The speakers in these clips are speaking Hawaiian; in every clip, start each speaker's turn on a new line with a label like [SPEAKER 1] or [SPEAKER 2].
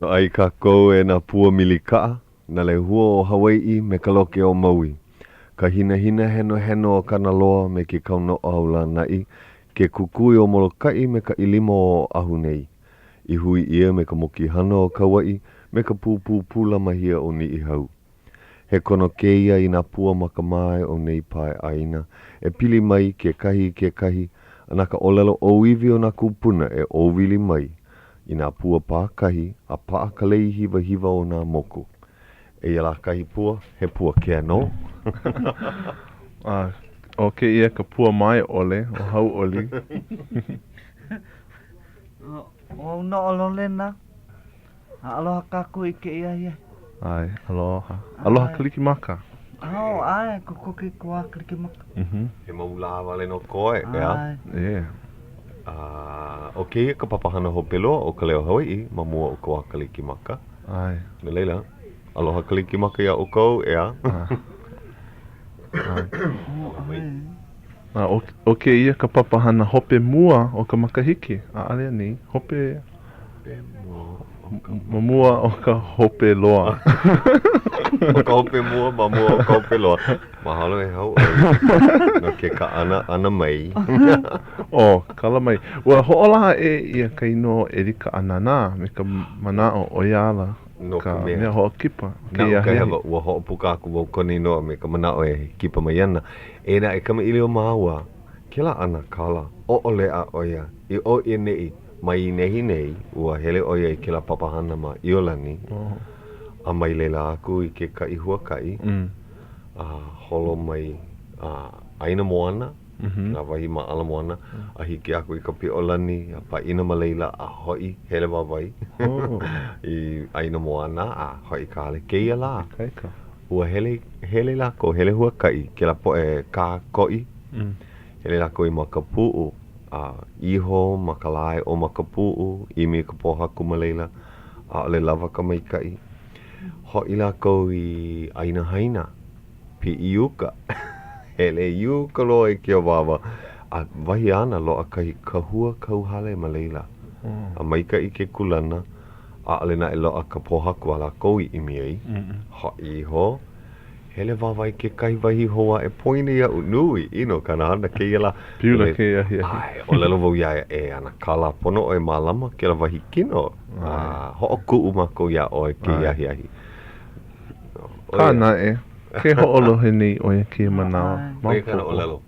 [SPEAKER 1] ʻAi kākou e nā pua milikaʻa, nā lehua o Hawaiʻi me ka loke o Maui. Ka hinahina henoheno o Kanaloa me ke kaunoʻa o Lānaʻi, ke kukui o Molokaʻi me ka ʻilima o Oʻahu nei. I hui ʻia me ka mokihana o Kauaʻi me ka pūpū pūlamahia o Niʻihau. He kono kēia i nā pua makamae o nei pae ʻāina e pili mai kekahi i kekahi a na ka ʻōlelo ʻōiwi o nā kūpuna e ʻōwili mai i nā pua pākahi a paʻa ka lei hiwahiwa o nā moku. Eia lā kahi pua, he pua kea nō.
[SPEAKER 2] A ʻo kēia ka pua mae ʻole o Hauʻoli.
[SPEAKER 3] ʻO nō ʻo Lolena. A aloha kākou i kēia ahiahi.
[SPEAKER 2] ʻAe, aloha. Aloha Kalikimaka.
[SPEAKER 3] Oh, ʻae, kokoke ka wā Kalikimaka.
[SPEAKER 2] Mm-hmm.
[SPEAKER 1] He mau lā wale nō koe, ʻeā?
[SPEAKER 3] ʻAe.
[SPEAKER 2] Yeah.
[SPEAKER 1] A ʻo kēia ka papahana hope loa o Ka Leo Hawaiʻi ma mua o ka wā Kalikimaka.
[SPEAKER 2] ʻAe.
[SPEAKER 1] No laila, aloha Kalikimaka iā ʻoukou, ʻeā?
[SPEAKER 2] ʻAe.
[SPEAKER 3] Oh, ʻae.
[SPEAKER 2] A ʻo, ʻo kēia ka papahana hope mua o ka makahiki, ʻaʻole anei? Hope, ma mua o ka hope loa.
[SPEAKER 1] ʻO ka hope mua ma mua o ka hope loa. Mahalo e Hauʻoli no ke kaʻana ʻana mai.
[SPEAKER 2] ʻO, kala mai. Ua hoʻolaha ʻē ʻia ka inoa ʻo ʻElika Anana me ka manaʻo ʻo ia ala
[SPEAKER 1] No
[SPEAKER 2] ka
[SPEAKER 1] ka mea.
[SPEAKER 2] mea hoʻokipa o
[SPEAKER 1] Naʻu
[SPEAKER 2] kēia
[SPEAKER 1] ka
[SPEAKER 2] ahiahi.
[SPEAKER 1] hewa, ua hoʻopuka aku wau kona inoa me ka manaʻo e kipa mai ana. Eia naʻe kamaʻilio māua, kēlā ʻanakala, ʻoʻoleʻa ʻo ia, i ʻō i ʻaneʻi, mai nehinei, ua hele ʻo ia i kēlā papahana ma ʻIolani, a mai laila aku i ke kaʻi huakaʻi, a holo mai a ʻĀina Moana, kēlā wahi ma Ala Moana, a hiki aku i ka Piʻolani, a pāʻina ma laila, a hoʻi, hele wāwae i ʻĀina Moana, a hoʻi i ka hale. Kēia lā, ua hele, hele lākou, hele huakaʻi, kēlā poʻe kākoʻi, hele lākou i Makapuʻu, a iho ma ka lae ʻo Makapuʻu, ʻimi i ka pōhaku ma laila, ʻaʻole lawa ka maikaʻi. Hoʻi lākou i ʻĀina Haina. Piʻi i uka. Hele i uka loa i ke awāwa. A wahi āna, loaʻa kahi kahua kauhale ma laila. A maikaʻi ke kūlana, ʻaʻole naʻe loaʻa ka pōhaku a lākou i ʻimi ai. Hoʻi iho, hele wāwae i kekahi wahi hou aʻe poina iaʻu, nui ʻino kāna hana kēia lā.
[SPEAKER 2] Piula kēia ahiahi.
[SPEAKER 1] ʻAe, ʻōlelo wau iā ia, e ʻanakala, pono ʻoe e mālama kēlā wahi kino. A hoʻokuʻu mākou iā ʻoe kēia ahiahi.
[SPEAKER 2] Akā naʻe, ke hoʻolohe nei ʻo ia kēia manawa,
[SPEAKER 1] ʻO ia kāna ʻōlelo,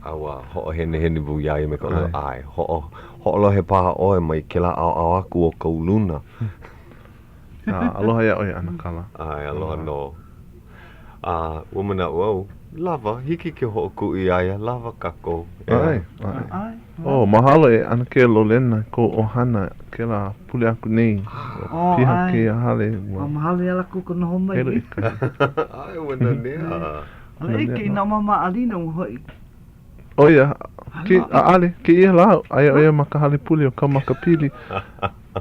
[SPEAKER 1] a ua hoʻohenehene wau iā ia me ka ʻōlelo, ʻae, hoʻo, hoʻolohe paha ʻoe mai kēlā ʻaoʻao aku o ka uluna.
[SPEAKER 2] A, aloha iā ʻoe, ʻAnakala.
[SPEAKER 1] ʻAe, aloha nō. A ua manaʻo au, lawa, hiki ke hoʻokuʻu iā ia, lawa kākou.
[SPEAKER 2] ʻAe, ʻae. Oh, mahalo e ʻAnakē Lolena, kou ʻohana, kēlā pule aku nei. Ua piha kēia hale.
[SPEAKER 3] Ua mahalo iā lākou ka noho mai.
[SPEAKER 2] Helu i ka.
[SPEAKER 1] ʻAe, ua nanea.
[SPEAKER 3] ʻAʻole ʻike i nā mama Alina ua hoʻi.
[SPEAKER 2] ʻO ia, ke, ʻaʻale, kēia lā, aia ʻo ia ma ka hale pule o Kaumakapili.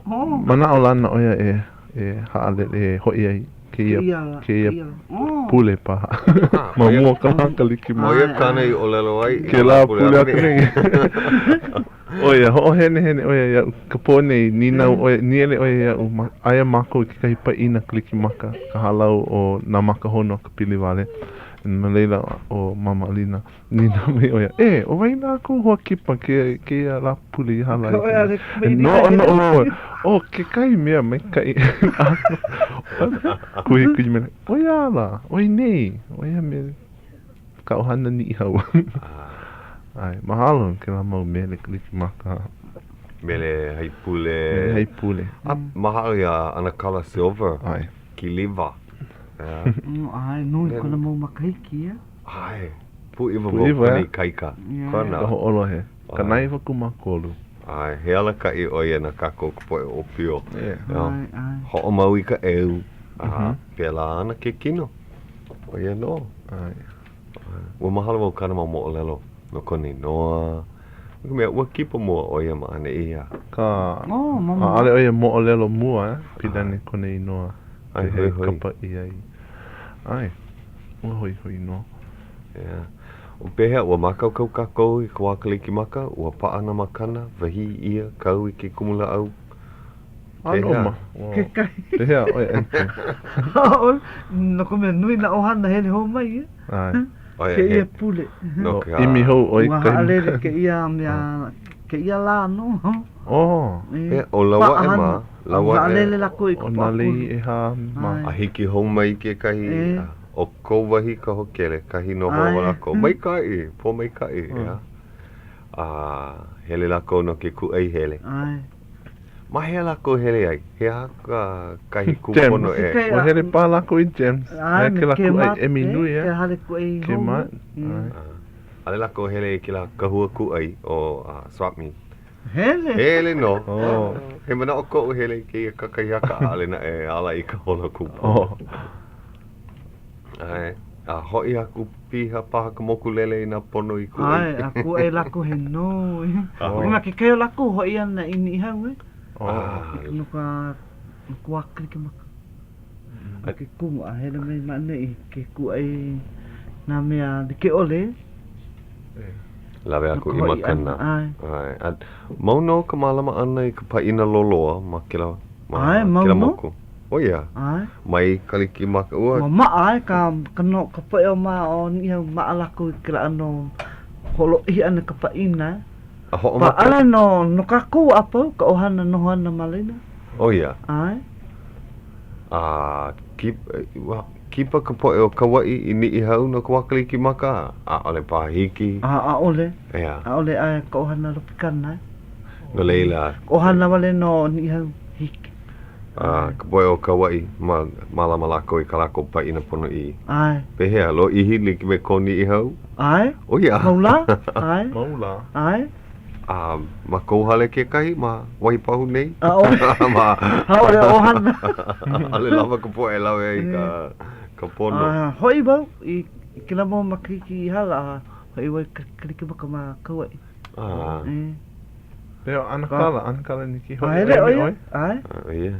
[SPEAKER 2] Manaʻolana ʻo ia e. e haʻalele e hoʻi ai kēia, kēia pule paha. Ma mua ka lā Kalikimaka.
[SPEAKER 1] ʻO ia kāna i ʻōlelo ai i
[SPEAKER 2] kēlā pule aku nei. ʻO ia, hoʻohenehene ʻo ia iaʻu ka pō nei, nīnau ʻo ia, nīele ʻo ia iaʻu, ma, aia mākou i kekahi pāʻina Kalikimaka, ka hālau o Nā Maka Honu a Kapiliwale. No laila, ʻo Mama Alina, Nīnau mai ʻo ia, E, ʻo wai lā kou hoa kipa kēia, kēia Lāpule i hala ai? E noʻonoʻo wau, ʻo kekahi mea maikaʻi kuhikuhi maila, ʻo ia ala, ʻo ia nei, ʻo ia me ka ʻohana Niʻihau. ʻAe, mahalo no kēlā mau mele Kalikimaka.
[SPEAKER 1] Mele haipule.
[SPEAKER 2] Mele haipule.
[SPEAKER 1] A mahalo iā ʻAnakala Silver.
[SPEAKER 2] ʻAe.
[SPEAKER 1] Kiliwa.
[SPEAKER 3] ʻAe, nui kona mau makahiki, ia.
[SPEAKER 1] ʻAe, pūʻiwa wau kona ikaika.
[SPEAKER 2] Kona. Ka hoʻolohe. 93.
[SPEAKER 1] ʻAe, he alakaʻi ʻo ia na kākou ka poʻe ʻōpio. ʻAe, ʻae. Hoʻomau i ka ʻeu, a pēlā ana ke kino. ʻO ia nō.
[SPEAKER 2] ʻAe.
[SPEAKER 1] Ua mahalo wau kāna mau moʻolelo no kona inoa. No ka mea, ua kipa mua ʻo ia ma ʻaneʻi a.
[SPEAKER 2] Ka. ʻAʻole ʻo ia moʻolelo mua, eh? Pili ana i kona inoa.
[SPEAKER 1] ʻAe, hoihoi.
[SPEAKER 2] Kapa ʻia ai. ʻAe, ua hoihoi nō.
[SPEAKER 1] Yeah. O pehea, ua mākaukau kākou i ka wā Kalikimaka, ua paʻa nā makana, wahī ʻia, kau i ke kumulāʻau.
[SPEAKER 2] ʻAno ma.
[SPEAKER 3] Kekahi.
[SPEAKER 2] Pehea ʻoe, Anthony?
[SPEAKER 3] ʻAʻole, no ka mea, nui nā ʻohana hele hou mai, e.
[SPEAKER 2] ʻAe.
[SPEAKER 3] Kēia pule.
[SPEAKER 1] No ka.
[SPEAKER 2] ʻImi hou ʻoe i
[SPEAKER 3] Ua
[SPEAKER 2] kahi
[SPEAKER 3] haʻalele
[SPEAKER 2] makana.
[SPEAKER 3] kēia mea, kēia lā nō.
[SPEAKER 2] Oh.
[SPEAKER 1] E, ʻo Lauaʻe mā, Lauaʻe.
[SPEAKER 3] Haʻalele lākou i ka
[SPEAKER 2] ʻO nā lei
[SPEAKER 3] Pōʻakolu.
[SPEAKER 2] ʻehā mā.
[SPEAKER 1] A hiki hou mai kekahi, ʻo kou wahi ka hōkele, kahi noho o lākou. Maikaʻi, pōmaikaʻi, ʻeā. A hele lākou no ke kūʻai hele.
[SPEAKER 3] ʻAe.
[SPEAKER 1] Ma hea lākou hele ai? He aha ka kahi kūpono e.
[SPEAKER 2] Ua hele paha lākou i Gems.
[SPEAKER 3] ʻAe,
[SPEAKER 2] Aia
[SPEAKER 3] me
[SPEAKER 2] kēlā kūʻai
[SPEAKER 3] Kmart,
[SPEAKER 2] emi nui,
[SPEAKER 3] ke
[SPEAKER 2] ʻeā?
[SPEAKER 3] hale kūʻai hou.
[SPEAKER 2] Kmart, ʻae.
[SPEAKER 1] ʻAʻole lākou hele i kēlā kahua kūʻai ʻo Swap Meet.
[SPEAKER 3] Hele.
[SPEAKER 1] Hele nō.
[SPEAKER 2] Oh.
[SPEAKER 1] He manaʻo koʻu hele i kēia kakahiaka, ʻaʻole naʻe ala i ka holo kūpono.
[SPEAKER 2] Oh.
[SPEAKER 1] ʻAe. A hoʻi aku piha paha ka mokulele i nā pono i kūʻai.
[SPEAKER 3] ʻAe, a kūʻai lākou he nui. Oh. Ma kekahi o lākou hoʻi ana i Niʻihau, e.
[SPEAKER 2] Oh.
[SPEAKER 3] No ka, no ka wā Kalikimaka. No ke kumu a hele mai ma ʻaneʻi ke kūʻai nā mea like ʻole.
[SPEAKER 1] Lawe aku i makana.
[SPEAKER 3] ʻAe.
[SPEAKER 1] ʻAe. A mau nō ka mālama ʻana i ka pāʻina loloa ma kēlā, ma
[SPEAKER 3] ʻAe, mau
[SPEAKER 1] kēlā
[SPEAKER 3] nō.
[SPEAKER 1] moku. ʻO ia.
[SPEAKER 3] ʻAe.
[SPEAKER 1] Mai Kalikimaka, ua.
[SPEAKER 3] Ua maʻa ʻae ka, ka no, ka poʻe o ma o Niʻihau, maʻa lākou i kēlā ʻano hoʻolōʻihi ʻana i ka pāʻina.
[SPEAKER 1] A hoʻomaka.
[SPEAKER 3] ʻAʻole no, no kākou a pau ka ʻohana noho ana ma laila.
[SPEAKER 1] ʻO ia.
[SPEAKER 3] ʻAe.
[SPEAKER 1] A kipa, ua kipa ka poʻe o Kauaʻi i Niʻihau no ka wā Kalikimaka? ʻAʻole paha hiki.
[SPEAKER 3] A, ʻaʻole.
[SPEAKER 1] ʻEā.
[SPEAKER 3] ʻAʻole ʻae ka ʻohana Lopikana, ʻae.
[SPEAKER 1] No laila.
[SPEAKER 3] ʻOhana wale nō o Niʻihau, hiki.
[SPEAKER 1] A ka poʻe o Kauaʻi, ma, mālama lākou i kā lākou pāʻina ponoʻī.
[SPEAKER 3] ʻAe.
[SPEAKER 1] Pehea, lōʻihi like me ko Niʻihau?
[SPEAKER 3] ʻAe.
[SPEAKER 1] ʻO ia.
[SPEAKER 3] Mau lā? ʻAe.
[SPEAKER 2] Mau lā.
[SPEAKER 3] ʻAe.
[SPEAKER 1] A ma kou hale kekahi, ma Wahipahu nei?
[SPEAKER 3] ʻAʻole.
[SPEAKER 1] Ma.
[SPEAKER 3] ʻAʻole ʻohana.
[SPEAKER 1] ʻAʻole lawa ka poʻe e lawe ai i ka, ka pono.
[SPEAKER 3] A hoʻi wau i kēlā mau makahiki i hala, a hoʻi wau i Kalikimaka ma Kauaʻi.
[SPEAKER 1] A.
[SPEAKER 3] E.
[SPEAKER 2] Leo, ʻanakala, ʻanakala Niki, hoʻi
[SPEAKER 3] hele
[SPEAKER 2] ʻoe
[SPEAKER 3] ʻo
[SPEAKER 2] me
[SPEAKER 3] ia,
[SPEAKER 2] ʻoe?
[SPEAKER 3] ʻae.
[SPEAKER 1] ʻO ia.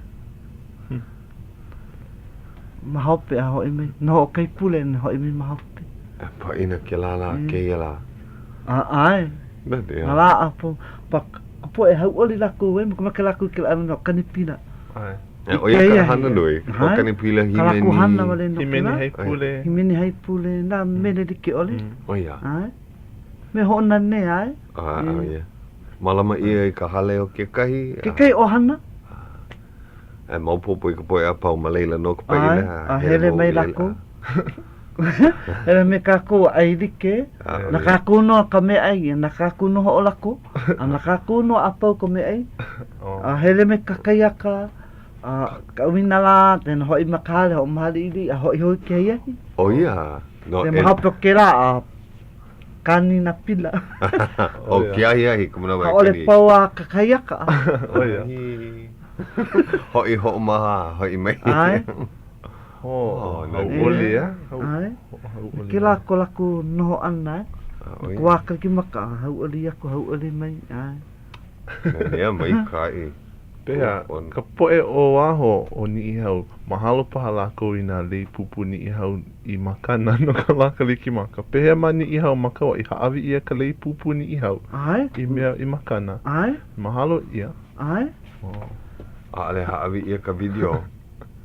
[SPEAKER 3] Ma hope a hoʻi mai. Noho ʻo Kaipule na hoʻi mai ma hope.
[SPEAKER 1] E pāʻina kēlā lā, kēia lā.
[SPEAKER 3] A, ʻae.
[SPEAKER 1] Nanea.
[SPEAKER 3] Nā lā a pau. Pa, ka poʻe hauʻoli lākou e, makemake lākou i kēlā ʻano no kanipila.
[SPEAKER 2] ʻAe.
[SPEAKER 1] E, ʻo ia ka hana nui. ʻO kanipila,
[SPEAKER 3] Ka lākou
[SPEAKER 1] hīmeni.
[SPEAKER 3] hana wale nō
[SPEAKER 2] Hīmeni
[SPEAKER 3] kēlā.
[SPEAKER 2] haipule.
[SPEAKER 3] Hīmeni haipule, nā mele like ʻole.
[SPEAKER 1] ʻO ia.
[SPEAKER 3] ʻAe. Me hoʻonanea, ʻae.
[SPEAKER 1] ʻAe, ʻo ia. Mālama ʻia i ka hale o kekahi.
[SPEAKER 3] Kekahi ʻohana.
[SPEAKER 1] E maopopo i ka poʻe a pau ma laila nō ka pāʻina.
[SPEAKER 3] ʻAe, a hele mai lākou. Hele me kākou a ʻai like. Na kākou nō ka meaʻai, na kākou nō hoʻolako, a na kākou nō a pau ka meaʻai. A hele me kakahiaka, a ka ʻauinalā, then hoʻi ma ka hale, hoʻomaha liʻiliʻi, a hoʻi hou i ke ahiahi.
[SPEAKER 1] ʻO ia. No,
[SPEAKER 3] Then ma hope o kēlā, a Kani nā pila.
[SPEAKER 1] ʻO ke ahiahi ka manawa e
[SPEAKER 3] ʻAʻole
[SPEAKER 1] kani.
[SPEAKER 3] pau a kakahiaka.
[SPEAKER 2] ʻO ia.
[SPEAKER 1] Hoʻi hoʻomaha, hoʻi mai.
[SPEAKER 3] ʻAe.
[SPEAKER 2] Oh, hauʻoli, ʻeā?
[SPEAKER 3] ʻAe. Kēlā ko lākou noho ʻana, ʻae.
[SPEAKER 1] ʻO ia.
[SPEAKER 3] Ka wā Kalikimaka, hauʻoli aku, hauʻoli mai, ʻae.
[SPEAKER 1] Nanea maikaʻi.
[SPEAKER 2] Pehea, ka poʻe o waho o Niʻihau, mahalo paha lākou i nā lei pūpū Niʻihau i makana no ka lā Kalikimaka. Pehea ma Niʻihau ma Kauaʻi, hāʻawi ʻia ka lei pūpū Niʻihau
[SPEAKER 3] ʻAe.
[SPEAKER 2] i mea i makana?
[SPEAKER 3] ʻAe.
[SPEAKER 2] Mahalo ʻia?
[SPEAKER 3] ʻAe.
[SPEAKER 2] Oh.
[SPEAKER 1] ʻAʻole hāʻawi ʻia ka video.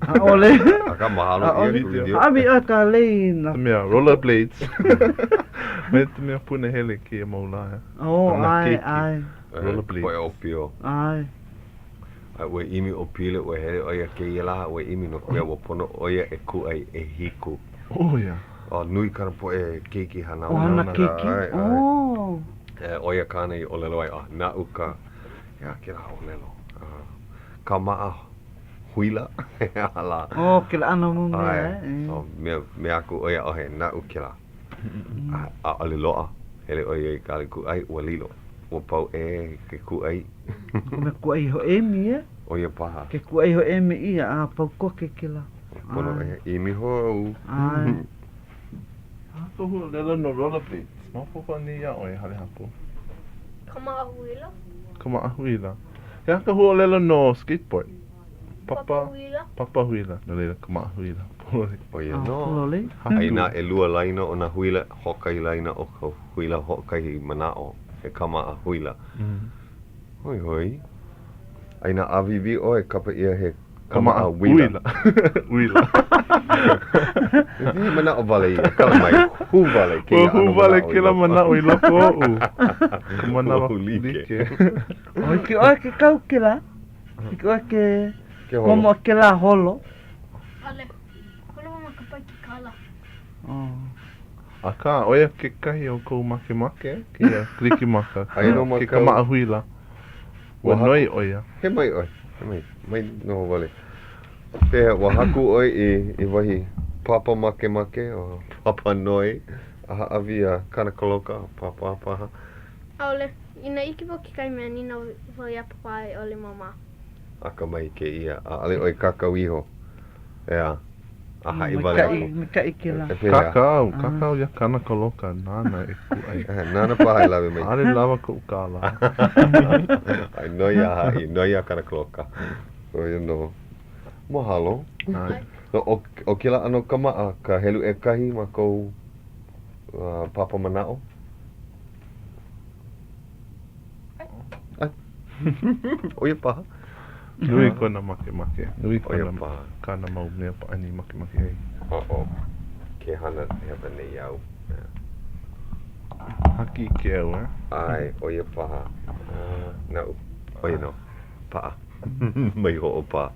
[SPEAKER 3] ʻAʻole.
[SPEAKER 1] Akā mahalo ʻia ka video.
[SPEAKER 3] Hāʻawi ʻia ka lei na.
[SPEAKER 2] Ka mea, rollerblades. Me ka mea punahele kēia mau lā.
[SPEAKER 3] Oh, ʻae, ʻae.
[SPEAKER 2] Rollerblades.
[SPEAKER 1] Poʻe ʻōpio.
[SPEAKER 3] ʻAe.
[SPEAKER 1] A ua ʻimi ʻo Pile, ua hele ʻo ia kēia lā, ua ʻimi no ka mea ua pono ʻo ia e kūʻai ʻehiku.
[SPEAKER 2] Oh, ia.
[SPEAKER 1] A nui kāna poʻe keiki hānau.
[SPEAKER 3] ʻOhana keiki?
[SPEAKER 1] ʻAe, ʻae.
[SPEAKER 3] Oh.
[SPEAKER 1] E, ʻo ia kāna i ʻōlelo ai, oh, naʻu ka, he aha kēlā ʻōlelo, ka maʻa huila, he aha lā.
[SPEAKER 3] Oh, kēlā ʻano mau mea,
[SPEAKER 1] ʻAe,
[SPEAKER 3] e.
[SPEAKER 1] oh, mea, mea aku ʻo ia, ʻaʻohe, naʻu kēlā. A, ʻaʻole loaʻa. Hele ʻo ia i ka hale kūʻai, ua lilo. Ua pau ʻē ke kūʻai.
[SPEAKER 3] Ka mea kūʻai hoʻēmi, ʻeā?
[SPEAKER 1] ʻO ia paha.
[SPEAKER 3] Ke kūʻai hoʻēmi ʻia, a pau koke kēlā.
[SPEAKER 1] Pono ʻo ia ʻimi hou.
[SPEAKER 3] ʻAe.
[SPEAKER 2] He aha ka huaʻōlelo no rollerblades? Maopopo anei iā ʻoe, Halehaku?
[SPEAKER 4] Ka maʻa huila.
[SPEAKER 2] Ka maʻa huila. He aha ka huaʻōlelo no skateboard? Papa
[SPEAKER 4] huila.
[SPEAKER 2] Papa huila. No laila, ka maʻa huila. Pololei.
[SPEAKER 1] ʻO ia nō.
[SPEAKER 3] Pololei.
[SPEAKER 1] A inā ʻelua laina o nā huila, hoʻokahi laina o ka huila, hoʻokahi manaʻo, he ka maʻa huila. Hoihoi. A inā ʻāwīwī ʻoe, kapa ʻia he kamaʻa uila.
[SPEAKER 2] Uila.
[SPEAKER 1] He manaʻo wale ia, kala mai, hū wale kēia
[SPEAKER 2] ʻano manaʻo. Ua hū wale kēlā manaʻo i loko oʻu. Ka manawa like.
[SPEAKER 3] O hiki ʻoe ke kau kēlā? Hiki ʻoe ke komo i kēlā holo?
[SPEAKER 4] ʻAʻole. Holo wau ma ka paikikala.
[SPEAKER 3] Oh.
[SPEAKER 2] Akā, ʻo ia kekahi o kou makemake, kēia Kalikimaka, ke kamaʻa huila. Ua noi ʻo ia.
[SPEAKER 1] He mai ʻoe, he mai, mai noho wale. Pehea, ua haku ʻoe i, i wahi papa makemake, o papa noi, a hāʻawi iā Kanakaloka, pāpā paha?
[SPEAKER 4] ʻAʻole. Inā ʻike wau kekahi mea, nīnau wau iā Pāpā a i ʻole Māmā.
[SPEAKER 1] Akamai kēia, ʻaʻole ʻoe kākau iho. ʻEā, a haʻi wale aku.
[SPEAKER 3] Maikaʻi, maikaʻi kēlā.
[SPEAKER 2] Kākau, kākau iā Kanakaloka, nāna e kūʻai.
[SPEAKER 1] Nāna paha e lawe mai.
[SPEAKER 2] ʻAʻole lawa koʻu kālā.
[SPEAKER 1] ʻAe, noi iā haʻi, noi iā Kanakaloka. ʻO ia nō. Mahalo.
[SPEAKER 2] ʻAe.
[SPEAKER 1] ʻO, ʻo kēlā ʻano kamaʻa ka helu ʻekahi ma kou uh, papa manaʻo? ʻAe. ʻO ia paha.
[SPEAKER 2] Nui kona makemake. Nui kona, kāna mau mea pāʻani makemake ai.
[SPEAKER 1] Uh-oh. Ke hana hewa nei au.
[SPEAKER 2] Haki i ke au, eh?
[SPEAKER 1] ʻAe, ʻo ia paha. Uh, naʻu. ʻO ia nō. Paʻa. Mai hoʻopā.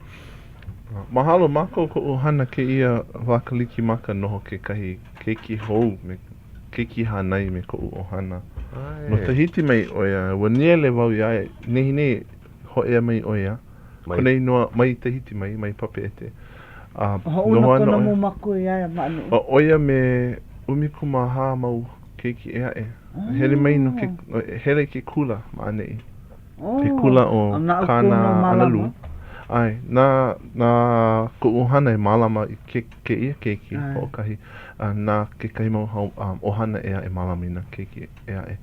[SPEAKER 2] Mahalo mākou koʻu ʻohana kēia wā Kalikimaka noho kekahi keiki hou me keiki hānai me koʻu ʻohana. No Tahiti mai ʻo ia, ua nīele wau iā ia, nehinei hōʻea mai ʻo ia, kona inoa mai Tahiti mai, mai Papeete. A
[SPEAKER 3] noho ana ʻo ia. Mākua iā ia ma ʻaneʻi.
[SPEAKER 2] ʻO ia me 14 mau keiki ʻē aʻe. Hele mai no ke, hele i ke kula ma ʻaneʻi. Ke kula ʻo Kāna ʻAnalu. ʻAe, na, na koʻu ʻohana e mālama i ke, kēia keiki hoʻokahi, a na kekahi mau hau, ʻohana ʻē aʻe mālama i nā keiki ʻē aʻe.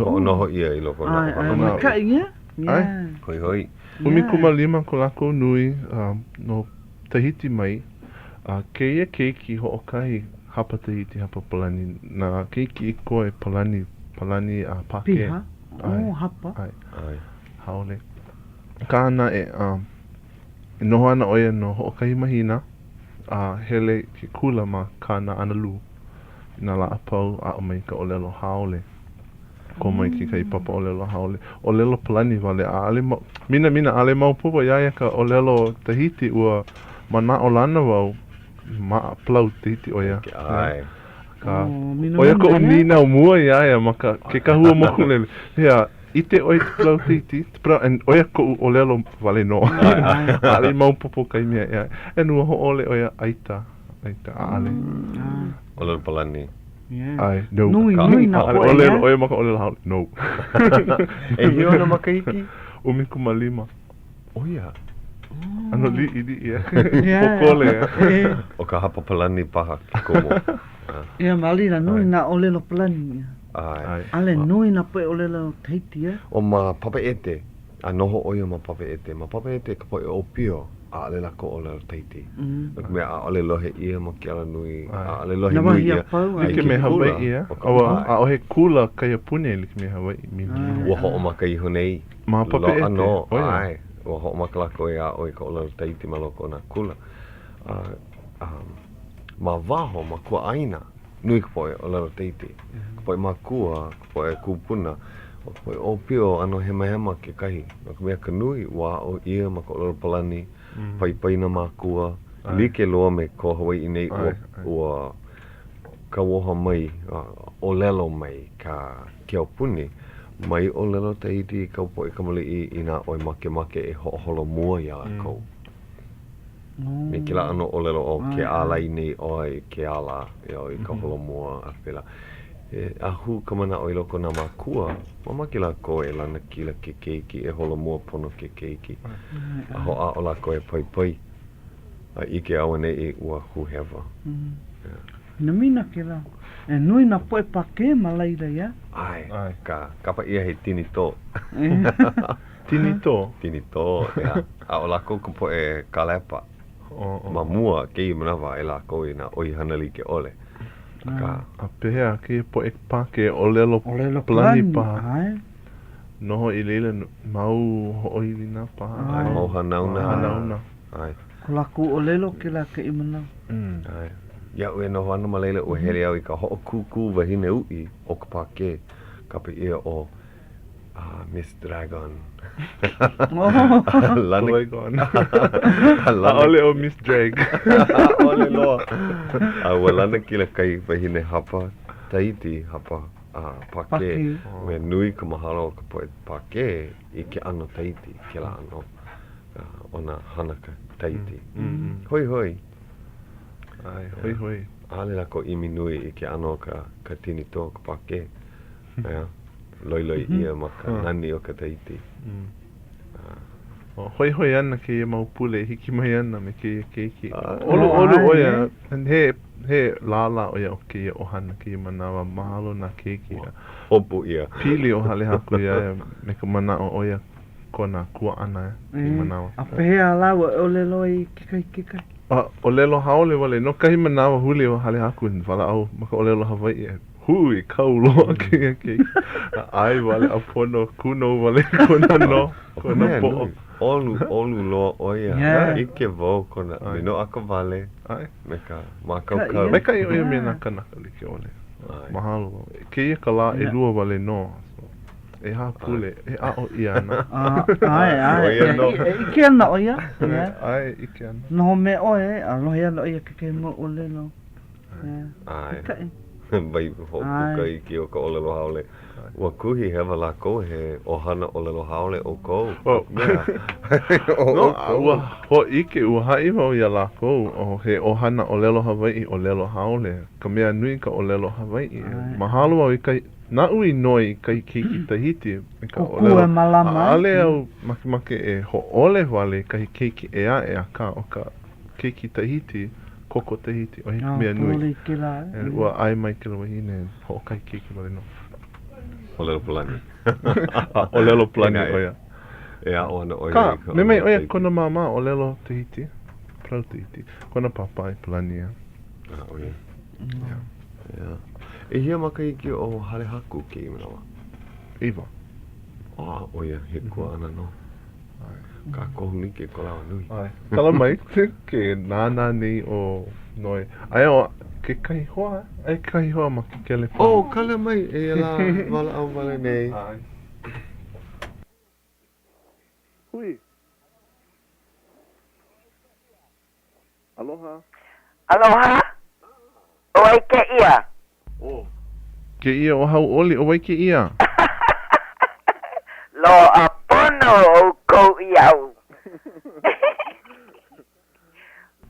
[SPEAKER 1] Hoʻonoho ʻia i loko o nā ʻohana.
[SPEAKER 3] ʻAe, maikaʻi ia.
[SPEAKER 2] ʻAe.
[SPEAKER 1] Hoihoi.
[SPEAKER 2] 15 ko lākou nui, no Tahiti mai, a kēia keiki hoʻokahi hapa Tahiti, hapa Palani, nā keiki i koe Palani, Palani a Pākē.
[SPEAKER 3] Piha. Oh, hapa.
[SPEAKER 2] ʻAe. ʻAe. Haole. Akā naʻe, e noho ana ʻo ia no hoʻokahi mahina, a hele i ke kula ma Kāna ʻAnalu i nā lā a pau, aʻo mai ka ʻōlelo haole. Komo i kekahi papa ʻōlelo haole. ʻŌlelo Palani wale, ʻaʻole ma, minamina, ʻaʻole maopopo iā ia ka ʻōlelo Tahiti, ua manaʻolana wau, ma palau Tahiti ʻo ia.
[SPEAKER 1] ʻAe.
[SPEAKER 2] Akā, ʻo ia koʻu nīnau mua iā ia ma ka, ke kahua mokulele. Hea, ʻite ʻoe i ka palau Tahiti? And ʻo ia koʻu ʻōlelo wale nō. ʻAʻole i maopopo kahi mea ʻē aʻe. And ua hōʻole ʻo ia, ʻaita, ʻaita, ʻaʻole.
[SPEAKER 1] ʻŌlelo Palani.
[SPEAKER 2] ʻAe, no.
[SPEAKER 3] Nui, nui nā poʻe,
[SPEAKER 2] ʻōlelo ʻo ia ma ka ʻōlelo haole, no.
[SPEAKER 1] ʻEhia ona makahiki?
[SPEAKER 2] 15.
[SPEAKER 1] ʻO ia.
[SPEAKER 2] ʻAno liʻiliʻi, eh? Pōkole,
[SPEAKER 1] eh? ʻO ka hapa Palani paha ke komo.
[SPEAKER 3] Ia, ma laila, nui nā ʻōlelo Palani.
[SPEAKER 1] ʻAe.
[SPEAKER 3] ʻAʻole nui nā poʻe ʻōlelo Tahiti, eh?
[SPEAKER 1] ʻO ma Papeʻete, a noho ʻo ia ma Papeʻete. Ma Papeʻete ka poʻe ʻōpio, ʻaʻole lākou ʻōlelo Tahiti. No ka mea, ʻaʻole lohe ʻia ma ke alanui, ʻaʻole lohe nui ʻia.
[SPEAKER 2] Like me Hawaiʻi, eh? ʻAʻohe kula kaiapuni like me Hawaiʻi.
[SPEAKER 1] Ua hoʻomaka iho nei.
[SPEAKER 2] Ma Papeʻete.
[SPEAKER 1] Loaʻa nō, ʻae. Ua hoʻomaka lākou e aʻo i ka ʻōlelo Tahiti ma loko o nā kula. A ma waho, ma kuaʻāina, nui ka poʻe ʻōlelo Tahiti. Ka poʻe mākua, ka poʻe kūpuna, ʻo ka poʻe ʻōpio, ʻano hemahema kekahi. No ka mea, ka nui, ua aʻo ʻia ma ka ʻōlelo Palani, paipai nā mākua, like loa me ko Hawaiʻi nei, ua, ua kauoha mai, ʻōlelo mai ka ke aupuni, mai ʻōlelo Tahiti i kāu poʻe kamaliʻi inā ʻoe makemake e hoʻoholomua iā lākou. Me kēlā ʻano ʻōlelo ʻo ke ālai nei ʻoe i ke ala, you know, i ka holomua a pēlā. E, a hū ka manaʻo i loko o nā mākua, mamake lākou e lanakila ke keiki, e holomua pono ke keiki. A hoʻāʻo lākou e paipai a ʻike auaneʻi ua hū hewa. Yeah.
[SPEAKER 3] Minamina kēlā. E nui nā poʻe Pākē ma laila, ia?
[SPEAKER 1] ʻAe. Ka, kapa ʻia he tinitō.
[SPEAKER 2] Tinitō?
[SPEAKER 1] Tinitō, ʻeā. A ʻo lākou ka poʻe kālepa. Ma mua, kēia manawa, e lākou i nā ʻoihana like ʻole. Akā.
[SPEAKER 2] A pehea kēia poʻe Pākē ʻōlelo Palani paha?
[SPEAKER 3] ʻAe.
[SPEAKER 2] Noho i laila mau hoʻoilina paha.
[SPEAKER 1] ʻAe, mau hanauna.
[SPEAKER 2] Hanauna.
[SPEAKER 1] ʻAe.
[SPEAKER 3] Ko lākou ʻōlelo kēlā kēia manawa.
[SPEAKER 1] ʻAe. Iaʻu e noho ana ma laila, ua hele au i ka hoʻokūkū wahine uʻi o ka Pākē, kapa ʻia ʻo Miss Dragon.
[SPEAKER 2] Lana. Dragon. ʻAʻole ʻo Miss Drag.
[SPEAKER 1] ʻAʻole loa. A ua lanakila kahi wahine hapa Tahiti, hapa Pākē. Mea nui ka mahalo o ka poʻe Pākē i ke ʻano Tahiti, kēlā ʻano o nā hana Tahiti. Hoihoi.
[SPEAKER 2] ʻAe, hoihoi.
[SPEAKER 1] ʻAʻole lākou ʻimi nui i ke ʻano o ka tinito o ka Pākē. ʻEā, loiloi ʻia ma ka nani o ka Tahiti.
[SPEAKER 2] Hoihoi ana kēia mau pule e hiki mai ana me kēia keiki. ʻOluʻolu ʻo ia, he, he lālā ʻo ia o kēia ʻohana kēia manawa, mahalo nā keiki.
[SPEAKER 1] Hopu ʻia.
[SPEAKER 2] Pili ʻo Halehaku iā ia me ka manaʻo ʻo ia kona kuaʻana kēia manawa.
[SPEAKER 3] A pehea lāua e ʻōlelo ai kekahi kekahi?
[SPEAKER 2] A, ʻōlelo haole wale nō kahi manawa huli ʻo Halehaku e walaʻau ma ka ʻōlelo Hawaiʻi e Hui, kau loa kēia keiki. A ʻai wale a pono, kūnou wale kona no, kona poʻo.
[SPEAKER 1] ʻOlu, ʻolu loa ʻo ia. ʻIke wau kona minoʻaka wale me ka mākaukau.
[SPEAKER 2] Maikaʻi ʻo ia me nā kanaka like ʻole. Mahalo wau. Kēia ka lā ʻelua wale nō. So, ʻehā pule e aʻo ʻia ana.
[SPEAKER 3] ʻAe, ʻae. E ʻike ana ʻo ia.
[SPEAKER 2] ʻAe, ʻike ana.
[SPEAKER 3] Noho me ʻoe, a lohe ana ʻo ia kekahi mau ʻōlelo.
[SPEAKER 1] ʻAe. Mai hoʻopuka iki o ka ʻōlelo haole. Ua kuhi hewa lākou he ʻohana ʻōlelo haole ʻoukou.
[SPEAKER 2] Mea. No, ua hōʻike, ua haʻi wau iā lākou, oh, he ʻohana ʻōlelo Hawaiʻi, ʻōlelo haole. Ka mea nui ka ʻōlelo Hawaiʻi. Mahalo au i kahi, naʻu i noi i kahi keiki Tahiti me ka ʻōlelo. ʻAʻole au makemake e hōʻole wale i kahi keiki ʻē aʻe, akā, ʻo ka keiki Tahiti, koko Tahiti, ʻo ia ka mea nui.
[SPEAKER 3] Pōlei kēlā,
[SPEAKER 2] eh? Ua ʻae mai kēlā wahine, hoʻokahi keiki wale nō.
[SPEAKER 1] ʻōlelo Palani.
[SPEAKER 2] A, ʻōlelo Palani ʻo ia.
[SPEAKER 1] E aʻo ana ʻo ia i ka
[SPEAKER 2] Mea mai ʻo ia kona māmā ʻōlelo Tahiti, Proud Tahiti. Kona pāpā i Palani, ʻeā.
[SPEAKER 1] A, ʻo ia. Yeah. Yeah. ʻEhia makahiki o Halehaku kēia manawa?
[SPEAKER 2] ʻEiwa.
[SPEAKER 1] A, ʻo ia, he kuaʻana nō. Kākohu like ko lāua nui.
[SPEAKER 2] ʻAe. Kala mai ke nānā nei ʻo Noe. Aia ʻo kekahi hoa, aia kekahi hoa ma ke kelepona.
[SPEAKER 1] Oh, kala mai, eia lā, walaʻau wale nei.
[SPEAKER 2] ʻAe. Hui. Aloha.
[SPEAKER 5] Aloha. ʻO wai kēia?
[SPEAKER 2] ʻO kēia ʻo Hauʻoli, ʻo wai kēia?
[SPEAKER 5] Loaʻa pono ʻoukou iaʻu.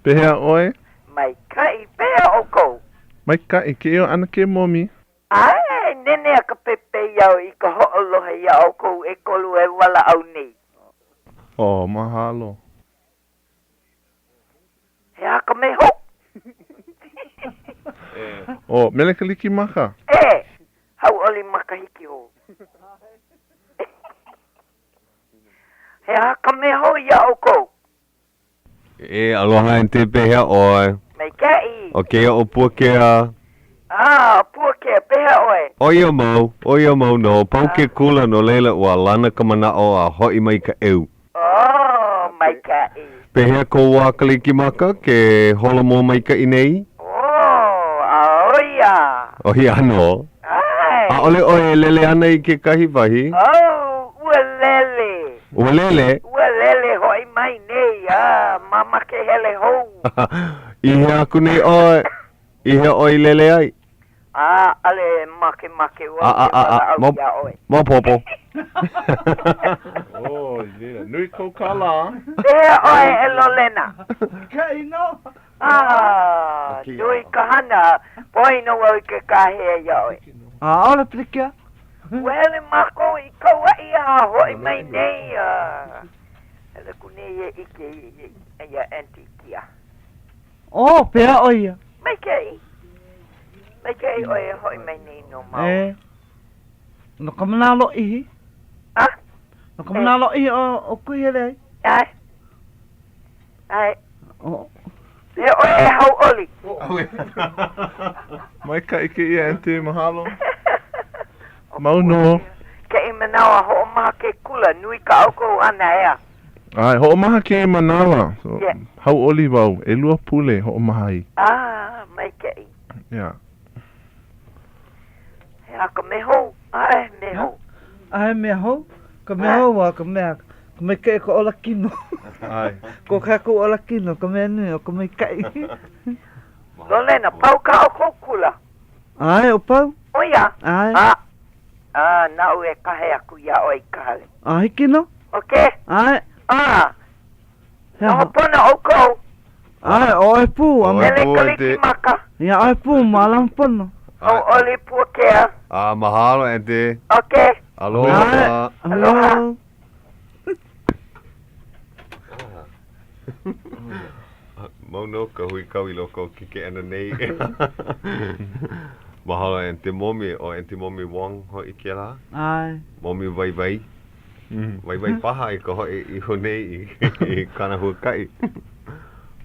[SPEAKER 2] Pehea ʻoe?
[SPEAKER 5] Maikaʻi, pehea ʻoukou?
[SPEAKER 2] Maikaʻi, kēia ʻo ʻAnakē Momi.
[SPEAKER 5] ʻAe, nenea ka pepeiao i ka hoʻolohe iā ʻoukou ʻekolu e walaʻau nei.
[SPEAKER 2] Oh, mahalo.
[SPEAKER 5] He aha ka mea hou?
[SPEAKER 2] Oh, Mele Kalikimaka.
[SPEAKER 5] E! Hauʻoli makahiki hou. He aha ka mea hou iā ʻoukou?
[SPEAKER 1] E, aloha Aunty, pehea ʻoe?
[SPEAKER 5] Maikaʻi.
[SPEAKER 1] ʻO kēia ʻo Puakea.
[SPEAKER 5] Ah, Puakea, pehea ʻoe?
[SPEAKER 1] ʻO ia mau, ʻo ia mau nō. Pau ke kula, no laila ua lana ka manaʻo a hoʻi mai ka ʻeu.
[SPEAKER 5] Oh, maikaʻi.
[SPEAKER 1] Pehea kou wā Kalikimaka ke holomua maikaʻi nei?
[SPEAKER 5] Oh, a ʻo ia.
[SPEAKER 1] ʻO ia nō.
[SPEAKER 5] ʻAe.
[SPEAKER 1] ʻAʻole ʻoe e lele ana i kekahi wahi?
[SPEAKER 5] Oh, ua lele.
[SPEAKER 1] Ua lele?
[SPEAKER 5] Ua lele hoʻi mai nei, a mamake hele hou.
[SPEAKER 1] I hea aku nei ʻoe? I hea ʻoe i lele ai?
[SPEAKER 5] ʻAʻole makemake wau e walaʻau iā ʻoe.
[SPEAKER 1] Maopopo.
[SPEAKER 2] Oh, yeah. Nui kou kālā.
[SPEAKER 5] Pehea ʻoe e Lolena?
[SPEAKER 3] Maikaʻi nō.
[SPEAKER 5] Ah, nui ka hana. Poina wau i ke kāhea iā ʻoe.
[SPEAKER 3] ʻAʻole pilikia.
[SPEAKER 5] Ua hele mākou i Kauaʻi a hoʻi mai nei. Hele aku nei e ʻike iā Aunty Kia.
[SPEAKER 3] Oh, pehea ʻo ia?
[SPEAKER 5] Maikaʻi. Maikaʻi ʻoe e hoʻi mai nei no māua.
[SPEAKER 3] E. No ka manawa lōʻihi?
[SPEAKER 5] A?
[SPEAKER 3] No ka manawa lōʻihi o, o kui hele ai?
[SPEAKER 5] ʻAe. ʻAe.
[SPEAKER 3] Oh.
[SPEAKER 5] Pehea ʻoe e Hauʻoli.
[SPEAKER 2] Maikaʻi kēia, Aunty, mahalo. Mau nō.
[SPEAKER 5] kēia manawa hoʻomaha ke kula, nui kā ʻoukou hana, ʻeā?
[SPEAKER 2] ʻAe, hoʻomaha kēia manawa. So,
[SPEAKER 5] Yeah.
[SPEAKER 2] hauʻoli wau, ʻelua pule hoʻomaha ai.
[SPEAKER 5] Ah, maikaʻi.
[SPEAKER 2] Yeah.
[SPEAKER 5] He aha ka mea hou? ʻAʻohe mea hou.
[SPEAKER 3] ʻAʻohe mea hou? Ka mea hou a ka mea, ka maikaʻi ka ola kino.
[SPEAKER 2] ʻAe.
[SPEAKER 3] Ko kākou ola kino, ka mea nui, ʻo ka maikaʻi.
[SPEAKER 5] Lolena, pau kā ʻoukou kula?
[SPEAKER 3] ʻAe, ʻo pau.
[SPEAKER 5] ʻO ia?
[SPEAKER 3] ʻAe.
[SPEAKER 5] A, a, naʻu e kahe aku iā ʻoe i ka hale.
[SPEAKER 3] A hiki nō?
[SPEAKER 5] Okay?
[SPEAKER 3] ʻAe.
[SPEAKER 5] A,
[SPEAKER 3] He aha?
[SPEAKER 5] noho pono ʻoukou.
[SPEAKER 3] ʻAe, ʻoe pū. A
[SPEAKER 1] ʻOe
[SPEAKER 5] Hele
[SPEAKER 1] pū, Aunty.
[SPEAKER 5] Kalikimaka.
[SPEAKER 3] Ia ʻoe pū, mālama pono.
[SPEAKER 5] Hauʻoli Puakea.
[SPEAKER 1] A, mahalo, Aunty.
[SPEAKER 5] Okay.
[SPEAKER 1] Aloha.
[SPEAKER 3] ʻAe, aloha.
[SPEAKER 1] Mau nō ka huikau i loko o ke keʻena nei. Mahalo Aunty Momi, ʻo Aunty Momi Wong hoʻi kēlā?
[SPEAKER 3] ʻAe.
[SPEAKER 1] Momi waiwai. Waiwai paha i ka hoʻi iho nei i kāna huakaʻi.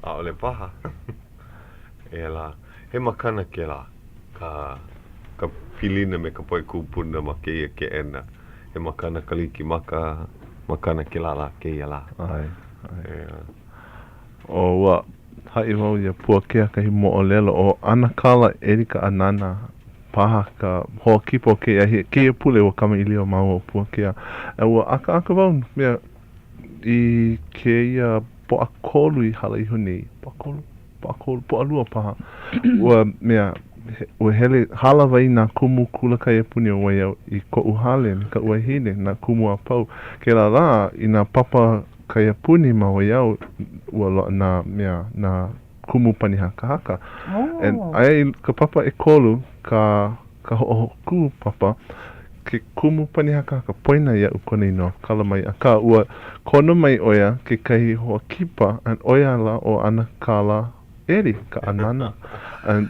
[SPEAKER 1] ʻAʻole paha. E lā, he makana kēlā, ka, ka pilina me ka poʻe kūpuna ma kēia keʻena. He makana Kalikimaka, makana kēlā lā kēia lā.
[SPEAKER 2] ʻAe, ʻae. ʻO ua haʻi wau iā Puakea kahi moʻolelo ʻo ʻAnakala Erika Anana paha ka hoa kipa o kēia ahi, kēia pule ua kamaʻilio māua ʻo Puakea. A ua ʻakaʻaka wau mea i kēia Pōʻakolu i hala iho nei, Pōʻakolu? Pōʻakolu, Pōʻalua paha. Ua mea, ua hele hālāwai nā kumu kula kaiapuni o Waiau i koʻu hale me kaʻu wahine, nā kumu a pau. Kēlā lā, i nā papa kaiapuni ma Waiau, ua loaʻa nā mea, nā kumu pani hakahaka. And aia i ka papa ʻekolu ka ka hoʻokū papa, ke kumu pani hakahaka poina iaʻu kona inoa kala mai, akā ua kono mai ʻo ia kekahi hoa kipa and ʻo ia la ʻo ʻAnakala Eri, ka ʻanana. And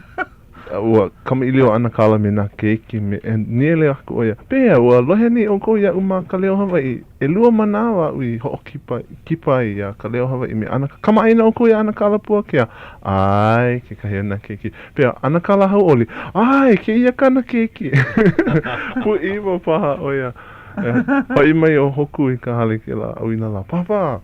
[SPEAKER 2] ua kamaʻilio ʻo ʻAnakala me nā keiki me, and nīele aku ʻo ia, Pehea, ua lohe nei ʻoukou iaʻu ma Ka Leo Hawaiʻi? ʻElua manawa aʻu i hoʻokipa, kipa ai iā Ka Leo Hawaiʻi me ʻAnakala. Kamaʻāina ʻoukou iā ʻAnakala Puakea? ʻAe, kekahi o nā keiki. Pehea, ʻAnakala Hauʻoli? ʻAe, kēia kāna keiki. Pūʻiwa paha ʻo ia. Hoʻi mai ʻo Hoku i ka hale kēlā ʻauinalā. Pāpā!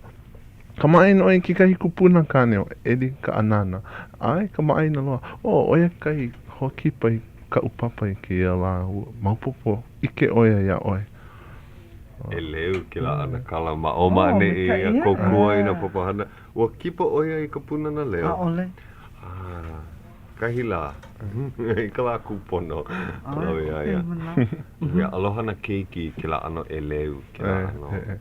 [SPEAKER 2] Kamaʻāina ʻoe i kekahi kupuna kāne ʻo Eli Kaʻanana. ʻAe, kamaʻāina loa. Oh, ʻo ia kahi hoa kipa i kaʻu papa i kēia lā. Ua maopopo, ʻike ʻo ia iā ʻoe.
[SPEAKER 1] ʻEleu kēlā ʻanakala ma ʻō ma ʻaneʻi a kōkua i nā papahana. Ua kipa ʻo ia i ka Pūnana Leo?
[SPEAKER 3] ʻAʻole.
[SPEAKER 1] Ah, kahi lā. I ka lā kūpono. Lawe iā ia. Ia aloha nā keiki i kēlā ʻano ʻeleu, kēlā ʻano.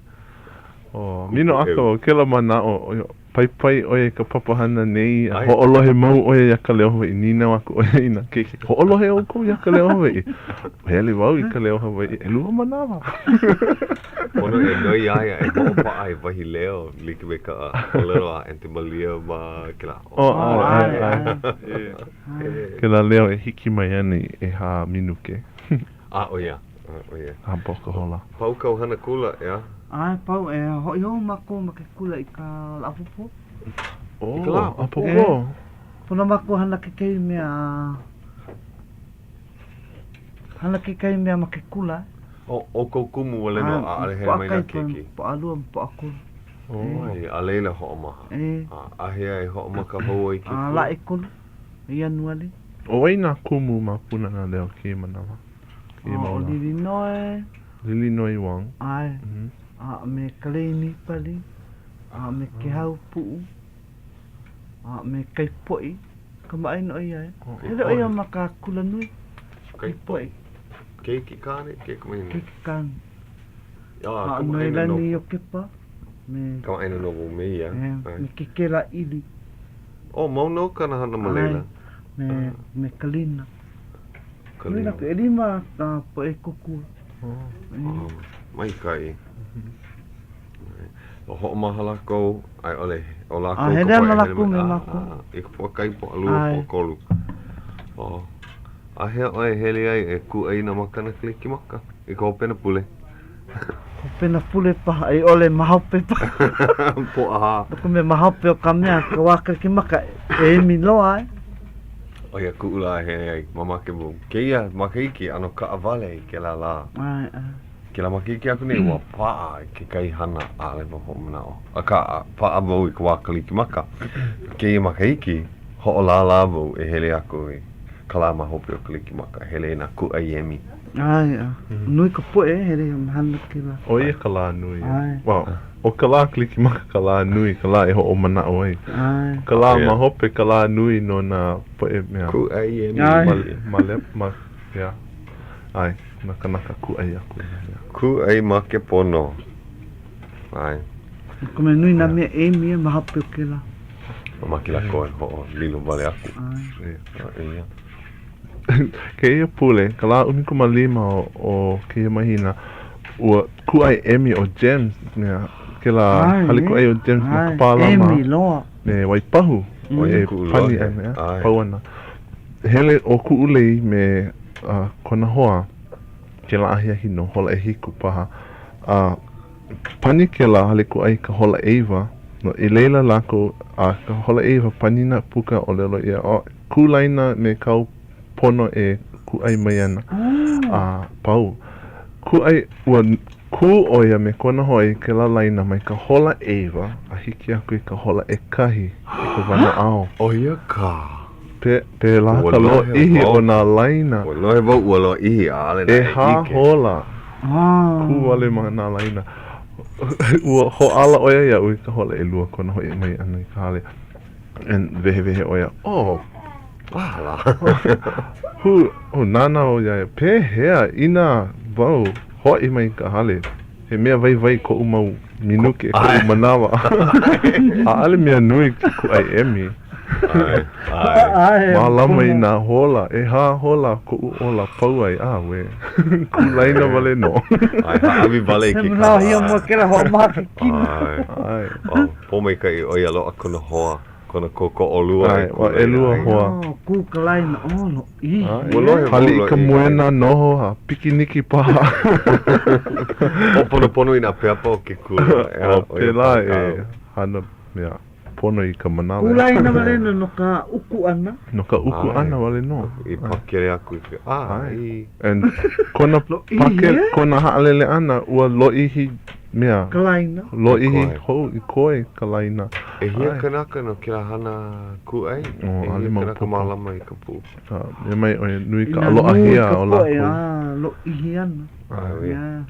[SPEAKER 2] Oh, minoʻaka wau, kēlā manaʻo, paipai ʻo ia i ka papahana nei, a hoʻolohe mau ʻo ia iā Ka Leo Hawaiʻi, nīnau aku ʻo ia i nā keiki, hoʻolohe ʻoukou iā Ka Leo Hawaiʻi? Hele wau i Ka Leo Hawaiʻi ʻelua manawa.
[SPEAKER 1] Pono e noi iā ia e hoʻopaʻa i wahi leo like me ka ʻōlelo a Aunty Malia ma kēlā.
[SPEAKER 2] Oh, ʻae, ʻae, ʻae. Kēlā leo e hiki mai ana i ʻehā minuke.
[SPEAKER 1] A, ʻo ia. A, ʻo ia.
[SPEAKER 2] A pau ka hola.
[SPEAKER 1] Pau kāu hana kula, ʻeā?
[SPEAKER 3] ʻAe, pau. E hoʻi hou mākou ma ke kula i ka lā ʻapōpō.
[SPEAKER 2] Oh, I ka lā ʻapōpō.
[SPEAKER 3] Pono mākou hana kekahi mea, hana kekahi mea ma ke kula.
[SPEAKER 1] ʻO, ʻo kou kumu wale nō, ʻaʻole hele mai nā keiki.
[SPEAKER 3] Pōʻalua ma Pōʻakolu.
[SPEAKER 1] Oh, a laila hoʻomaha.
[SPEAKER 3] E.
[SPEAKER 1] A, āhea e hoʻomaka hou ai ke kula?
[SPEAKER 3] A, lā ʻekolu, Ianuali.
[SPEAKER 2] ʻO wai nā kumu ma Pūnana Leo kēia manawa? Kēia mau
[SPEAKER 3] lā? ʻO Lilinoe.
[SPEAKER 2] Lilinoe Wong.
[SPEAKER 3] ʻAe. A me Kaleiniipali, a me Kehau Puʻu, a me Kaipoʻi. Kamaʻāina ʻo ia, e? Hele ʻo ia ma ka kula nui.
[SPEAKER 1] Kaipoʻi. Keiki kāne, keiki wahine?
[SPEAKER 3] Keiki kāne. A Noelani Iokepa. Me.
[SPEAKER 1] Kamaʻāina nō wau me ia.
[SPEAKER 3] Me Kekela ʻIli.
[SPEAKER 1] Oh, mau nō kāna hana ma laila.
[SPEAKER 3] Me, me Kalina. Kalina. ʻElima ka poʻe kōkua.
[SPEAKER 1] Oh, maikaʻi. O hoʻomaha lākou, a i ʻole, ʻo lākou
[SPEAKER 3] A hele ana lākou me mākou.
[SPEAKER 1] I ka pōʻakahi, pōʻalua, pōʻakolu. Oh. Āhea ʻoe e hele ai e kūʻai i nā makana Kalikimaka i ka hopena pule?
[SPEAKER 3] Hopena pule paha, a i ʻole ma hope paha.
[SPEAKER 1] Pōʻahā.
[SPEAKER 3] No ka mea, ma hope o ka mea, ka wā Kalikimaka, e emi loa ai.
[SPEAKER 1] ʻO ia kuʻu lā e hele ai, mamake wau. Kēia makahiki, ʻano kaʻawale i kēlā lā.
[SPEAKER 3] ʻAe, ʻae.
[SPEAKER 1] Kēlā makahiki aku nei, ua paʻa kekahi hana, ʻaʻole wau hoʻomanaʻo. Akā, paʻa wau i ka wā Kalikimaka. Kēia makahiki, hoʻolālā wau e hele aku i ka lā ma hope o Kalikimaka, hele i nā kūʻai emi.
[SPEAKER 3] ʻAe, a nui ka poʻe e hele a hana kēlā.
[SPEAKER 2] ʻO ia ka lā nui.
[SPEAKER 3] ʻAe.
[SPEAKER 2] Well, ʻo ka lā Kalikimaka ka lā nui, ka lā e hoʻomanaʻo ai.
[SPEAKER 3] ʻAe.
[SPEAKER 2] ʻO ka lā ma hope ka lā nui no nā poʻe mea.
[SPEAKER 1] Kūʻai emi.
[SPEAKER 3] ʻAe.
[SPEAKER 2] Ma, ma, ma, yeah. ʻAe, nā kanaka kūʻai aku i nā mea.
[SPEAKER 1] Kūʻai makepono. ʻAe.
[SPEAKER 3] No ka mea, nui nā mea emi ma hope o kēlā.
[SPEAKER 1] Mamake lākou e hoʻolilo wale aku.
[SPEAKER 3] ʻAe.
[SPEAKER 1] ʻAe.
[SPEAKER 2] Kēia pule, ka lā 15 o kēia mahina, ua kūʻai emi ʻo Gems, mea, kēlā hale kūʻai ʻo Gems ma Kapālama.
[SPEAKER 3] Emi loa.
[SPEAKER 2] Me Waipahu.
[SPEAKER 1] ʻO ia
[SPEAKER 2] E
[SPEAKER 1] kuʻu
[SPEAKER 2] pani
[SPEAKER 1] lohe.
[SPEAKER 2] ana,
[SPEAKER 1] ʻAe.
[SPEAKER 2] pau ana. Hele ʻo Kuʻulei me kona hoa, kēlā ahiahi nō, hola ʻehiku paha, a pani kēlā hale kūʻai i ka hola ʻeiwa, no i laila lākou, a ka hola ʻeiwa panina puka ʻōlelo ʻia, ʻO, kū laina me kāu pono e kūʻai mai ana, a pau. Kūʻai, ua kū ʻo ia me kona hoa i kēlā laina mai ka hola ʻeiwa a hiki aku i ka hola ʻekahi i ka wanaʻao.
[SPEAKER 1] ʻO ia ka.
[SPEAKER 2] Pe, pēlā ka lōʻihi o nā laina.
[SPEAKER 1] Ua lohe wau ua lōʻihi, ʻaʻole naʻe ʻike.
[SPEAKER 2] ʻEhā hola. Kū wale ma nā laina. Ua hōʻala ʻo ia iaʻu i ka hola ʻelua kona hoʻi mai ʻana i ka hale. And wehewehe ʻo ia, oh,
[SPEAKER 1] Ala.
[SPEAKER 2] Hū, oh, nānā wau iā ia, pehea inā wau hoʻi mai i ka hale, he mea waiwai koʻu mau minuke, koʻu manawa. ʻAʻole mea nui ke kūʻai emi.
[SPEAKER 1] ʻAe.
[SPEAKER 2] Mālama i nā hola, ʻehā hola koʻu ola pau ai, auē. Kū laina wale nō.
[SPEAKER 1] ʻAe, hāʻawi wale i ke kālā.
[SPEAKER 3] He manawa hiamoe kēlā hoʻomaha ke kino.
[SPEAKER 1] ʻAe.
[SPEAKER 2] ʻAe.
[SPEAKER 1] Oh, pōmaikaʻi ʻo ia loaʻa kona hoa. Kona kōkoʻolua
[SPEAKER 2] ʻAe,
[SPEAKER 1] e
[SPEAKER 2] ua
[SPEAKER 1] kū
[SPEAKER 2] ʻelua
[SPEAKER 1] laina ai.
[SPEAKER 2] hoa.
[SPEAKER 3] Oh, kū ka laina, oh, lōʻihi.
[SPEAKER 2] ʻAe.
[SPEAKER 1] Ua lohe wau
[SPEAKER 2] Haliʻi ka
[SPEAKER 1] lōʻihi.
[SPEAKER 2] moena, noho, a pikiniki paha.
[SPEAKER 1] Hoʻoponopono i nā pepa o ke kula.
[SPEAKER 2] Oh, pēlā e hana mea pono i ka manawa.
[SPEAKER 3] Kū laina wale nō no ka uku ʻana.
[SPEAKER 2] No ka uku ʻana wale nō.
[SPEAKER 1] I pakele aku i ke, ʻae, i.
[SPEAKER 2] And kona pakele, kona haʻalele ʻana, ua lōʻihi mea.
[SPEAKER 3] Ka laina.
[SPEAKER 2] Lōʻihi hou i koe ka laina.
[SPEAKER 1] ʻEhia kanaka no kēlā hana kūʻai? ʻEhia kanaka mālama i ka puʻu?
[SPEAKER 2] Mea mai ʻoe, nui ka ʻaloʻahia o lākou.
[SPEAKER 3] Inā nui ka poʻe, a lōʻihi ana.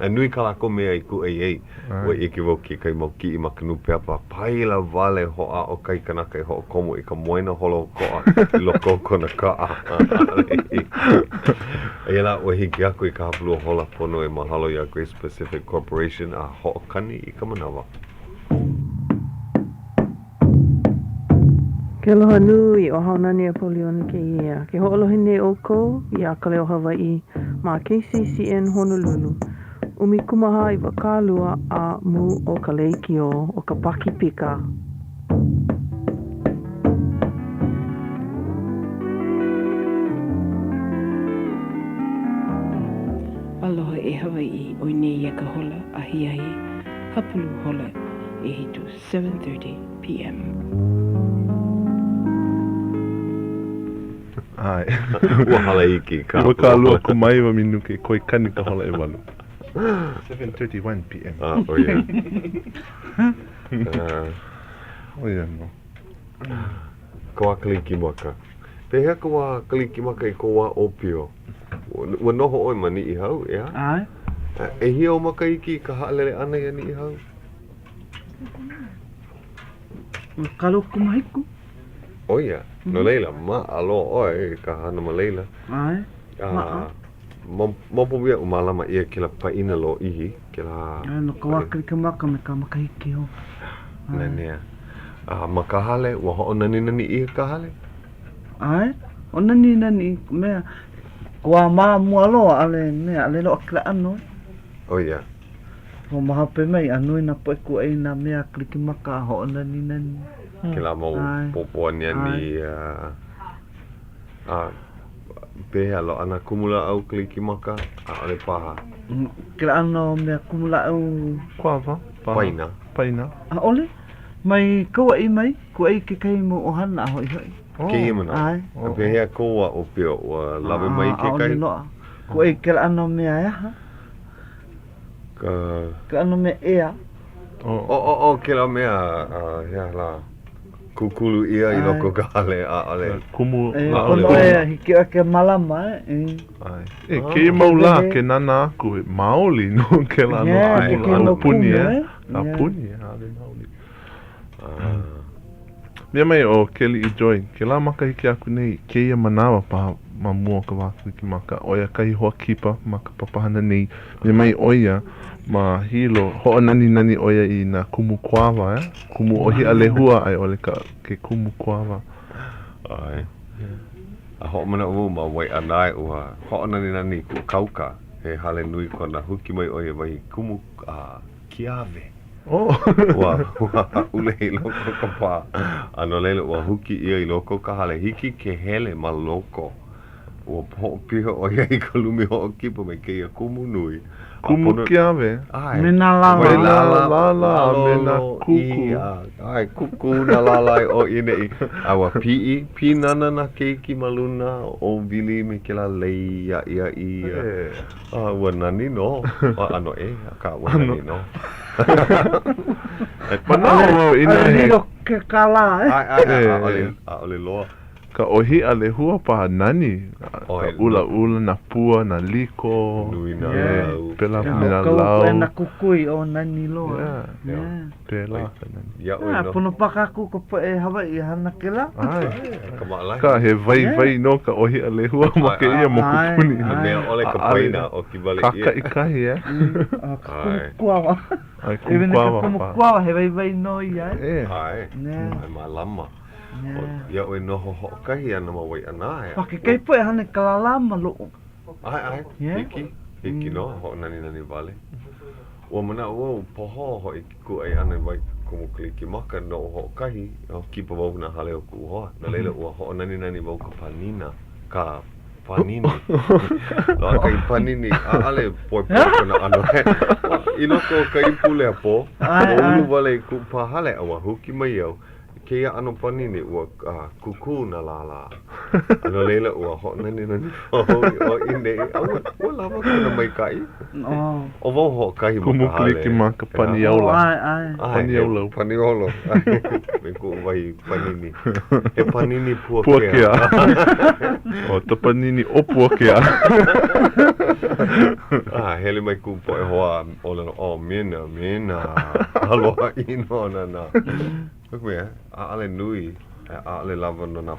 [SPEAKER 1] A nui kā lākou mea i kūʻai ai. Ua ʻike wau kekahi mau kiʻi ma ka nūpepa, paila wale hoʻāʻo kahi kanaka e hoʻokomo i ka moena holoʻokoʻa i loko o kona kaʻa. Eia lā, ua hiki aku i ka hapalua hola pono e mahalo iā Grace Pacific Corporation a hoʻokani i ka manawa.
[SPEAKER 6] Ke aloha nui ʻo Haunani Apoliona kēia. Ke hoʻolohe nei ʻoukou iā Ka Leo Hawaiʻi ma KCCN Honolulu, 14 20 a mū o ka lekiō o ka Pakipika.
[SPEAKER 7] Aloha e Hawaiʻi, ʻoi nei ka hola ahiahi hapalua hola ʻehiku, 7:30 PM.
[SPEAKER 2] ʻAe.
[SPEAKER 1] Ua hala iki ka.
[SPEAKER 2] 29 minuke koe kani ka hola ʻewalu. 7:31 PM.
[SPEAKER 1] Ah, ʻo ia.
[SPEAKER 2] ʻO ia nō.
[SPEAKER 1] Ka wā Kalikimaka. Pehea ka wā Kalikimaka i kou wā ʻōpio? Ua noho ʻoe ma Niʻihau, ʻeā?
[SPEAKER 3] ʻAe.
[SPEAKER 1] ʻEhia ou makahiki i ka haʻalele ʻana iā Niʻihau?
[SPEAKER 3] 27.
[SPEAKER 1] ʻO ia. No laila, maʻa loa ʻoe i ka hana ma laila.
[SPEAKER 3] ʻAe, maʻa.
[SPEAKER 1] Maopopo iaʻu mālama ʻia kēlā pāʻina lōʻihi, kēlā.
[SPEAKER 3] ʻAe, no ka wā Kalikimaka me ka makahiki hou.
[SPEAKER 1] Nanea. A ma ka hale, ua hoʻonaninani ʻia ka hale?
[SPEAKER 3] ʻAe, hoʻonaninani ka mea, ka wā ma mua loa, ʻaʻole mea, ʻaʻole loaʻa kēlā ʻano.
[SPEAKER 1] ʻO ia.
[SPEAKER 3] Ua ma hope mai, a nui nā poʻe kūʻai i nā mea Kalikimaka a hoʻonaninani.
[SPEAKER 1] Kēlā mau pōpō aniani a pehea, loaʻa nā kumulāʻau Kalikimaka, ʻaʻole paha?
[SPEAKER 3] Kēlā ʻano mea kumulāʻau.
[SPEAKER 2] Kuawa, paha.
[SPEAKER 1] Paina.
[SPEAKER 2] Paina.
[SPEAKER 3] ʻAʻole. Mai Kauaʻi mai, kūʻai kekahi mau ʻohana a hoʻihoʻi.
[SPEAKER 1] Kēia manawa.
[SPEAKER 3] ʻAe.
[SPEAKER 1] A pehea kou wā ʻōpio, ua lawe mai kekahi?
[SPEAKER 3] ʻAʻole loaʻa. Kūʻai kēlā ʻano mea e aha?
[SPEAKER 1] Ka.
[SPEAKER 3] Ka ʻano mea ʻea.
[SPEAKER 1] ʻO, ʻo, ʻo kēlā mea, he aha lā, kūkulu ʻia i loko o ka hale, ʻaʻole.
[SPEAKER 2] Kumu.
[SPEAKER 3] E, pono e hiki ʻoe ke mālama, e.
[SPEAKER 2] ʻAe. E, kēia mau lā, ke nānā aku, he maoli nō kēlā ʻano kumu aupuni, e. A puni, ʻaʻole maoli. Mea mai ʻo Keliʻi Joy, kēlā makahiki aku nei, kēia manawa paha ma mua o ka wā Kalikimaka, ʻo ia kahi hoa kipa ma ka papahana nei. Mea mai ʻo ia, ma Hilo, hoʻonaninani ʻo ia i nā kumu kuawa, eh? Kumu ʻōhiʻa lehua a i ʻole ka, ke kumu kuawa.
[SPEAKER 1] ʻAe. A hoʻomanaʻo wau ma Waiʻanae ua hoʻonaninani i kuʻu kauka, he hale nui kona, huki mai ʻo ia wahi kumu a kiawe.
[SPEAKER 2] Oh.
[SPEAKER 1] Ua, ua hāʻule i loko o ka pā. A no laila, ua huki ʻia i loko o ka hale. Hiki ke hele ma loko. Ua hoʻopiha ʻo ia i ka lumi hoʻokipa me kēia kumu nui.
[SPEAKER 2] Kumu kiawe.
[SPEAKER 1] ʻAe.
[SPEAKER 3] Me nā lālā.
[SPEAKER 1] Me nā
[SPEAKER 2] lālā a me nā kukū.
[SPEAKER 1] ʻAe, kukū nā lālā i ʻō i ʻaneʻi. A ua piʻi, pīnana nā keiki ma luna, ʻōwili me kēlā lei aʻiaʻi. A ua nani nō. Ua ʻano ʻē, akā ua nani nō.
[SPEAKER 2] Manaʻo wau inā he.
[SPEAKER 3] ʻAʻole lilo ke kālā, eh?
[SPEAKER 1] ʻAe, ʻae, ʻaʻole, ʻaʻole loa.
[SPEAKER 2] Ka ʻōhiʻa lehua paha nani, ka ʻulaʻula, nā pua, nā liko.
[SPEAKER 1] Nui nā lau.
[SPEAKER 2] Pēlā me nā lau.
[SPEAKER 3] Kau nā kukui, oh nani loa.
[SPEAKER 2] Yeah. Pēlā ka nani.
[SPEAKER 3] Yeah, pono paha kākou ka poʻe Hawaiʻi e hana kēlā.
[SPEAKER 2] ʻAe. Akā, he waiwai nō ka ʻōhiʻa lehua ma kēia mokupuni.
[SPEAKER 1] He mea ʻole ka paina ʻoki wale ʻia.
[SPEAKER 2] Kākaʻikahi, eh?
[SPEAKER 3] Ka kumu kuawa.
[SPEAKER 2] ʻAe, kumu kuawa.
[SPEAKER 3] Ka kumu kuawa, he waiwai nō ia, eh?
[SPEAKER 1] ʻAe. ʻAe, mālama. Iaʻu e noho hoʻokahi ana ma Waiʻanae.
[SPEAKER 3] Ma kekahi poʻe hana i ka lālā maloʻo.
[SPEAKER 1] ʻAe, ʻae, hiki, hiki nō, hoʻonaninani wale. Ua manaʻo wau, pohō hoʻi ke kūʻai ʻana i wahi kumu Kalikimaka noʻu hoʻokahi, kipa wau nā hale o kuʻu hoa. No laila, ua hoʻonaninani wau ka panina, ka panini. Loaʻa kahi panini, ʻaʻale poepoe kona ʻano. I loko o ka ipu lepo, ua ulu wale i kuʻu pā hale a ua huki mai au. I kēia ʻano panini, ua kukū nā lālā. A no laila, ua hoʻonaninani wau i ʻō i ʻaneʻi, a ua, ua lawa kona maikaʻi. ʻO wau hoʻokahi ma
[SPEAKER 2] Kumu
[SPEAKER 1] ka hale.
[SPEAKER 2] Kalikimaka paniola.
[SPEAKER 3] ʻAe, ʻae.
[SPEAKER 2] Paniolo.
[SPEAKER 1] Paniolo. Me kuʻu wahi panini. He panini pua
[SPEAKER 2] kea. Pua kea. ʻO ka panini ʻo pua kea.
[SPEAKER 1] A hele mai kuʻu poʻe hoa ʻōlelo, oh, mina, mina, aloha ʻino ana nā. No ka mea, ʻaʻole nui, ʻaʻole lawa no nā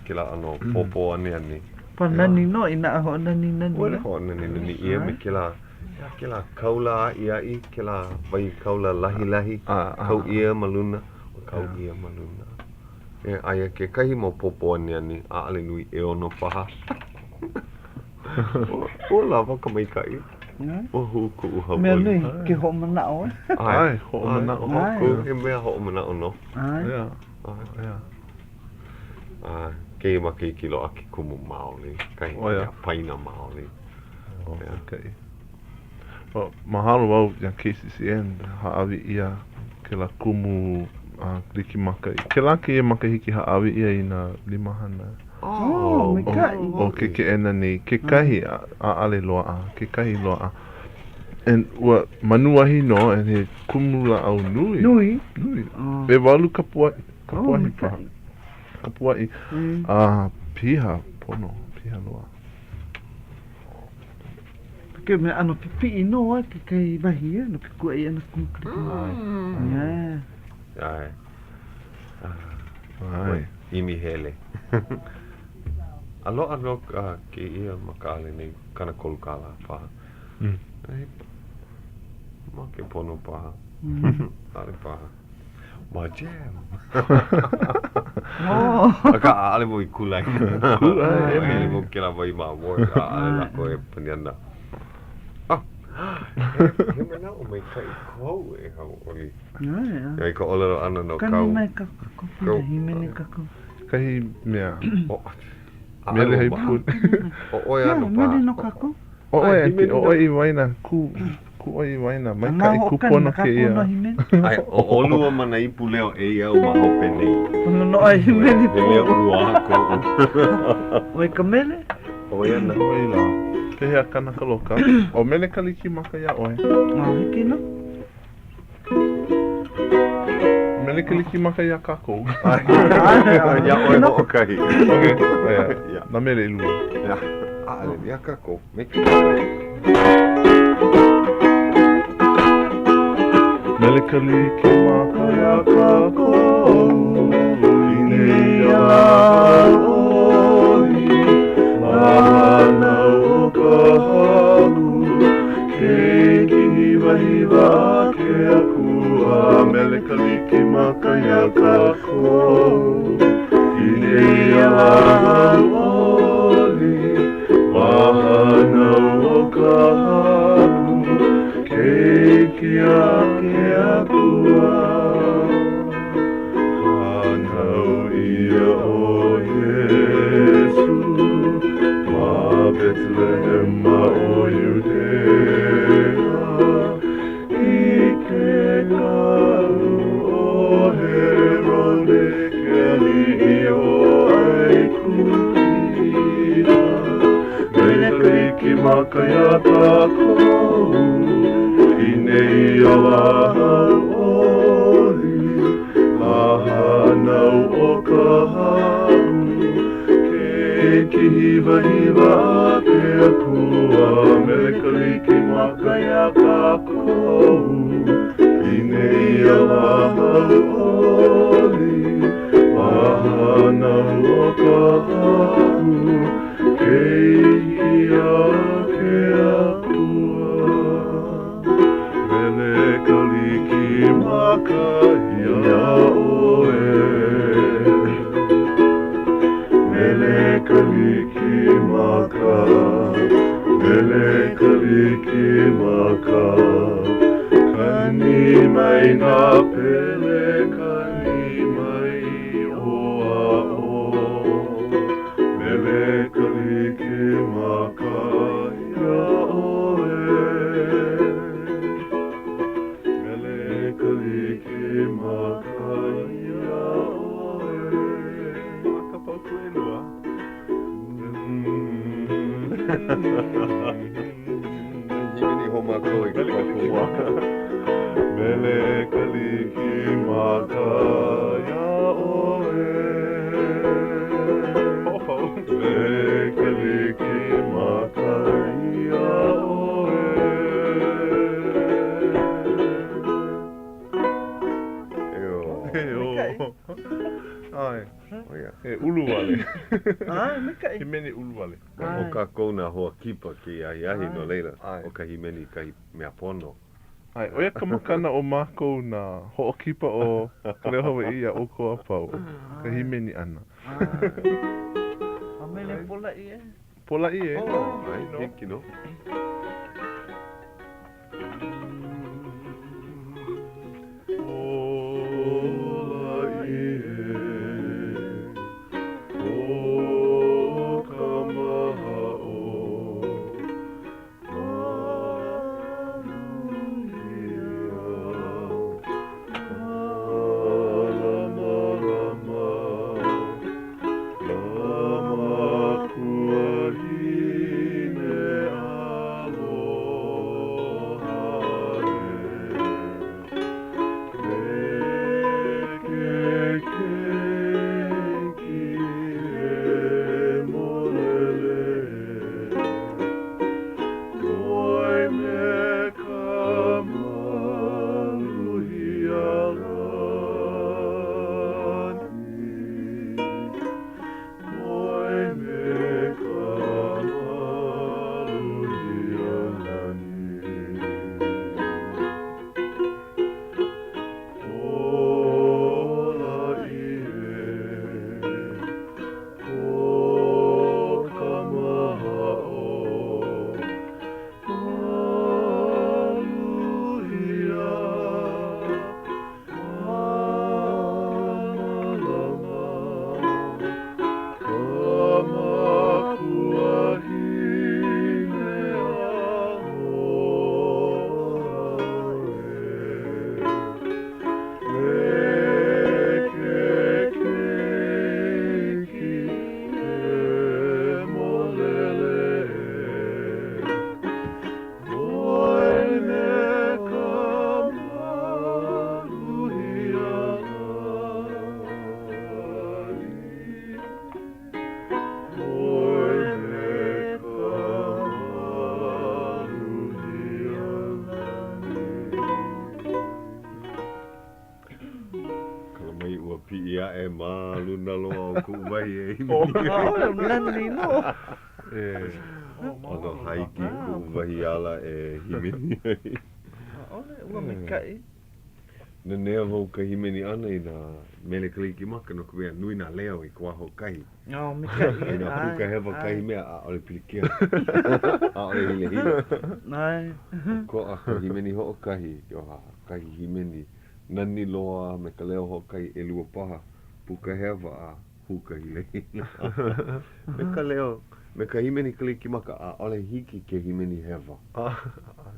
[SPEAKER 1] kēlā ʻano pōpō aniani.
[SPEAKER 3] Pa nani nō inā hoʻonaninani.
[SPEAKER 1] Ua hoʻonaninani ʻia me kēlā, kēlā kaula aʻiaʻi, kēlā wahi kaula lahilahi, kau ʻia ma luna, kau ʻia ma luna. E, aia kekahi mau pōpō aniani, ʻaʻole nui, ʻeono paha. Ua lawa ka maikaʻi. Ua hū kuʻu hauʻoli.
[SPEAKER 3] Mea nui ke hoʻomanaʻo, eh?
[SPEAKER 2] ʻAe, hoʻomanaʻo.
[SPEAKER 1] ʻAe, he mea hoʻomanaʻo nō.
[SPEAKER 3] ʻAe.
[SPEAKER 1] ʻAe. A kēia makahiki loaʻa ke kumu maoli, kahi mea paina maoli.
[SPEAKER 2] Oh, maikaʻi. Oh, mahalo wau iā KCCN, hāʻawi ʻia kēlā kumu Kalikimaka. I kēlā kēia makahiki hāʻawi ʻia i nā limahana.
[SPEAKER 3] Oh, maikaʻi.
[SPEAKER 2] O ke keʻena nei, kekahi ʻaʻale loaʻa, kekahi loaʻa. And ua manuahi nō, and he kumu lāʻau nui.
[SPEAKER 3] Nui?
[SPEAKER 2] Nui. ʻEwalu kapuaʻi, kapuaʻi paha. Kapuaʻi. A piha pono, piha loa.
[SPEAKER 3] Ke mea ʻano pipiʻi nō a kekahi wahi e no ke kūʻai ʻana kumu Kalikimaka. Yeah.
[SPEAKER 1] ʻAe. ʻAe. ʻImi hele. A loaʻa nō kēia ma ka hale nei, 30 kālā paha. Makepono paha. ʻAʻole paha. Ma Jam. Akā, ʻaʻole wau i kūlai.
[SPEAKER 2] Kūʻai, e
[SPEAKER 1] Hele wau kēlā wahi ma Ward, ʻaʻole lākou e pani ana. Ah, he, he manaʻo maikaʻi kou e hauʻoli. I ka ʻōlelo ʻana no
[SPEAKER 3] Kani
[SPEAKER 1] kau.
[SPEAKER 3] mai ka kopi
[SPEAKER 1] Kau.
[SPEAKER 3] hīmeni kākou.
[SPEAKER 2] Kahi mea.
[SPEAKER 1] O,
[SPEAKER 2] Mele
[SPEAKER 1] ʻaʻole
[SPEAKER 2] hai
[SPEAKER 1] wau
[SPEAKER 2] puni.
[SPEAKER 1] ʻO ʻoe
[SPEAKER 3] Yeah,
[SPEAKER 1] ano
[SPEAKER 3] mele
[SPEAKER 1] paha.
[SPEAKER 3] no kākou.
[SPEAKER 2] ʻO ʻoe,
[SPEAKER 1] ʻAe,
[SPEAKER 2] aunty,
[SPEAKER 1] hīmeni
[SPEAKER 2] ʻo
[SPEAKER 1] no.
[SPEAKER 2] ʻoe i waena, kū, kū ʻoe i waena,
[SPEAKER 3] A
[SPEAKER 2] maikaʻi kūpono kēia.
[SPEAKER 1] ʻAe, ʻo ʻolua ma nā ipu leo eia au ma hope nei.
[SPEAKER 3] Pono nō a hīmeni
[SPEAKER 1] He leo ʻuā koʻu.
[SPEAKER 3] ʻOe ka mele?
[SPEAKER 1] ʻO ia na.
[SPEAKER 2] ʻOe lā. Pehea Kanakaloka? ʻO Mele Kalikimaka iā ʻoe.
[SPEAKER 3] A hiki nō.
[SPEAKER 2] Mele Kalikimaka iā kākou.
[SPEAKER 1] Iā ʻoe hoʻokahi.
[SPEAKER 2] Okay. Yeah. Nā mele ʻelua.
[SPEAKER 1] Yeah. ʻAʻole, iā kākou.
[SPEAKER 2] Mele Kalikimaka iā kākou i nēia lā hauʻoli, lā hānau o ka Haku, keiki hiwahiwa a ke Akua. Mele Kalikimaka iā kākou i nēia lā hauʻoli, Lā hānau o ka Haku, keiki a ke Akua. Hānau ʻia ʻo Iesū ma Betelehema o Iudea, I ke kau o Herode ke aliʻi o ʻAigupita. Mele Kalikimaka iā kākou i nēia lā hauʻoli, lā hānau o ka Haku, keiki hiwahiwa a ke Akua. Mele Kalikimaka iā kākou i nēia lā hauʻoli, lā hānau o ka Haku, keiki a ke Akua. Mele Kalikimaka iā ʻoe. Mele Kalikimaka, mele Kalikimaka, Kani mai nā pele, kani mai ʻō a ʻō. Mele Kalikimaka iā ʻoe. Mele Kalikimaka iā ʻoe. Ma ka paukū ʻelua.
[SPEAKER 1] Hīmeni hou mākou i ka paukū mua.
[SPEAKER 2] Mele Kalikimaka iā ʻoe. Hoʻopau. Mele Kalikimaka iā ʻoe.
[SPEAKER 1] Eō.
[SPEAKER 2] Eō. ʻAe.
[SPEAKER 1] ʻO ia.
[SPEAKER 2] He ulu wale.
[SPEAKER 3] ʻAe, maikaʻi.
[SPEAKER 2] Hīmeni ulu wale.
[SPEAKER 1] ʻO kākou nā hoa kipa kēia ahiahi, no laila,
[SPEAKER 2] ʻAe.
[SPEAKER 1] ʻo ka hīmeni kahi mea pono.
[SPEAKER 2] ʻAe, ʻo ia ka makana o mākou nā hoʻokipa o Ka Leo Hawaiʻi iā ʻoukou a pau, ka hīmeni ʻana.
[SPEAKER 3] ʻAe. A mele polaʻi e?
[SPEAKER 2] Polaʻi e?
[SPEAKER 1] ʻAe, hiki nō.
[SPEAKER 2] Polaʻi e, ʻo ka mahaʻo, Maluhia, mālamalama, Nā makuahine aloha.
[SPEAKER 1] luna loa o kuʻu wahi e hīmeni ai.
[SPEAKER 3] ʻAʻole, nani nō.
[SPEAKER 1] ʻAno hāiki kuʻu wahi ala e hīmeni ai.
[SPEAKER 3] ʻAʻole, ua maikaʻi.
[SPEAKER 1] Nanea wau ka hīmeni ʻana i nā mele Kalikimaka no ka mea, nui nā leo i ka wā hoʻokahi.
[SPEAKER 3] Oh, maikaʻi.
[SPEAKER 1] Inā puka hewa kahi mea, ʻaʻole pilikia. ʻAʻole hilahila.
[SPEAKER 3] ʻAe.
[SPEAKER 1] ʻOkoʻa ka hīmeni hoʻokahi, kahi hīmeni nani loa me ka leo hoʻokahi, ʻelua paha, puka hewa a hū ka hilahila. Me ka leo, me ka hīmeni Kalikimaka, ʻaʻole hiki ke hīmeni hewa.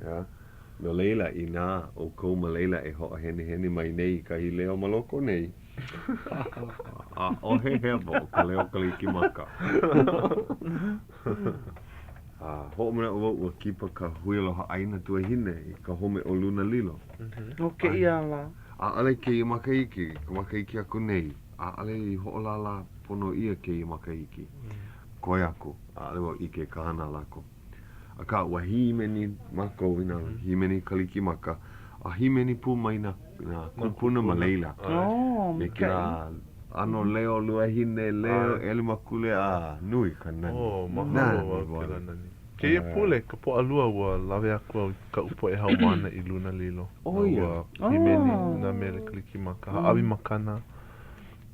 [SPEAKER 1] Yeah. No laila, inā ʻoukou ma laila e hoʻohenehene mai nei i kahi leo ma loko nei, ʻaʻohe hewa o ka leo Kalikimaka. A hoʻomanaʻo wau ua kipa ka Hui Aloha ʻĀina Tuahine i ka home o Lunalilo.
[SPEAKER 3] No kēia lā.
[SPEAKER 1] ʻAʻole kēia makahiki, ka makahiki aku nei, ʻaʻole i hoʻolālā pono ʻia kēia makahiki. Koe aku, ʻaʻole wau ʻike i ka hana a lākou. Akā, ua hīmeni mākou i nā hīmeni Kalikimaka, a hīmeni pū mai nā kūpuna ma laila. Me kēlā ʻano leo luahine, leo ʻelemakule, a nui ka nani.
[SPEAKER 2] Oh, mahalo wau kēlā nani. Kēia pule, ka Pōʻalua, ua lawe aku au i kaʻu poʻe haumāna i Lunalilo. A ua hīmeni nā mele Kalikimaka, hāʻawi makana,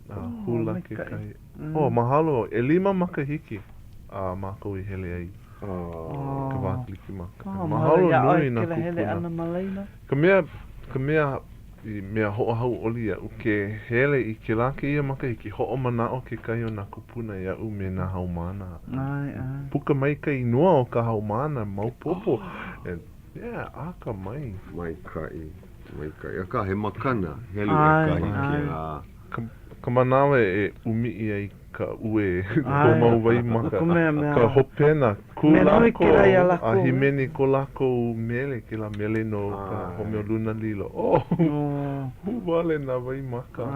[SPEAKER 2] a hula kekahi. Oh, mahalo, ʻelima makahiki a mākou i hele ai i ka wā Kalikimaka. Mahalo nui nā kūpuna. Ka mea, ka mea i mea hoʻohauʻoli iaʻu ke hele i kēlā kēia makahiki, hoʻomanaʻo kekahi o nā kūpuna iaʻu me nā haumāna. Puka mai ka inoa o ka haumāna, maopopo. Yeah, akamai.
[SPEAKER 1] Maikaʻi, maikaʻi. Akā, he makana helu ʻekahi kēlā.
[SPEAKER 2] Ka manawa e ʻūmiʻi ai ka uē kou mau waimaka, ka hopena, kū lākou a hīmeni ko lākou mele, kēlā mele no ka home o Lunalilo. Oh, hū wale nā waimaka.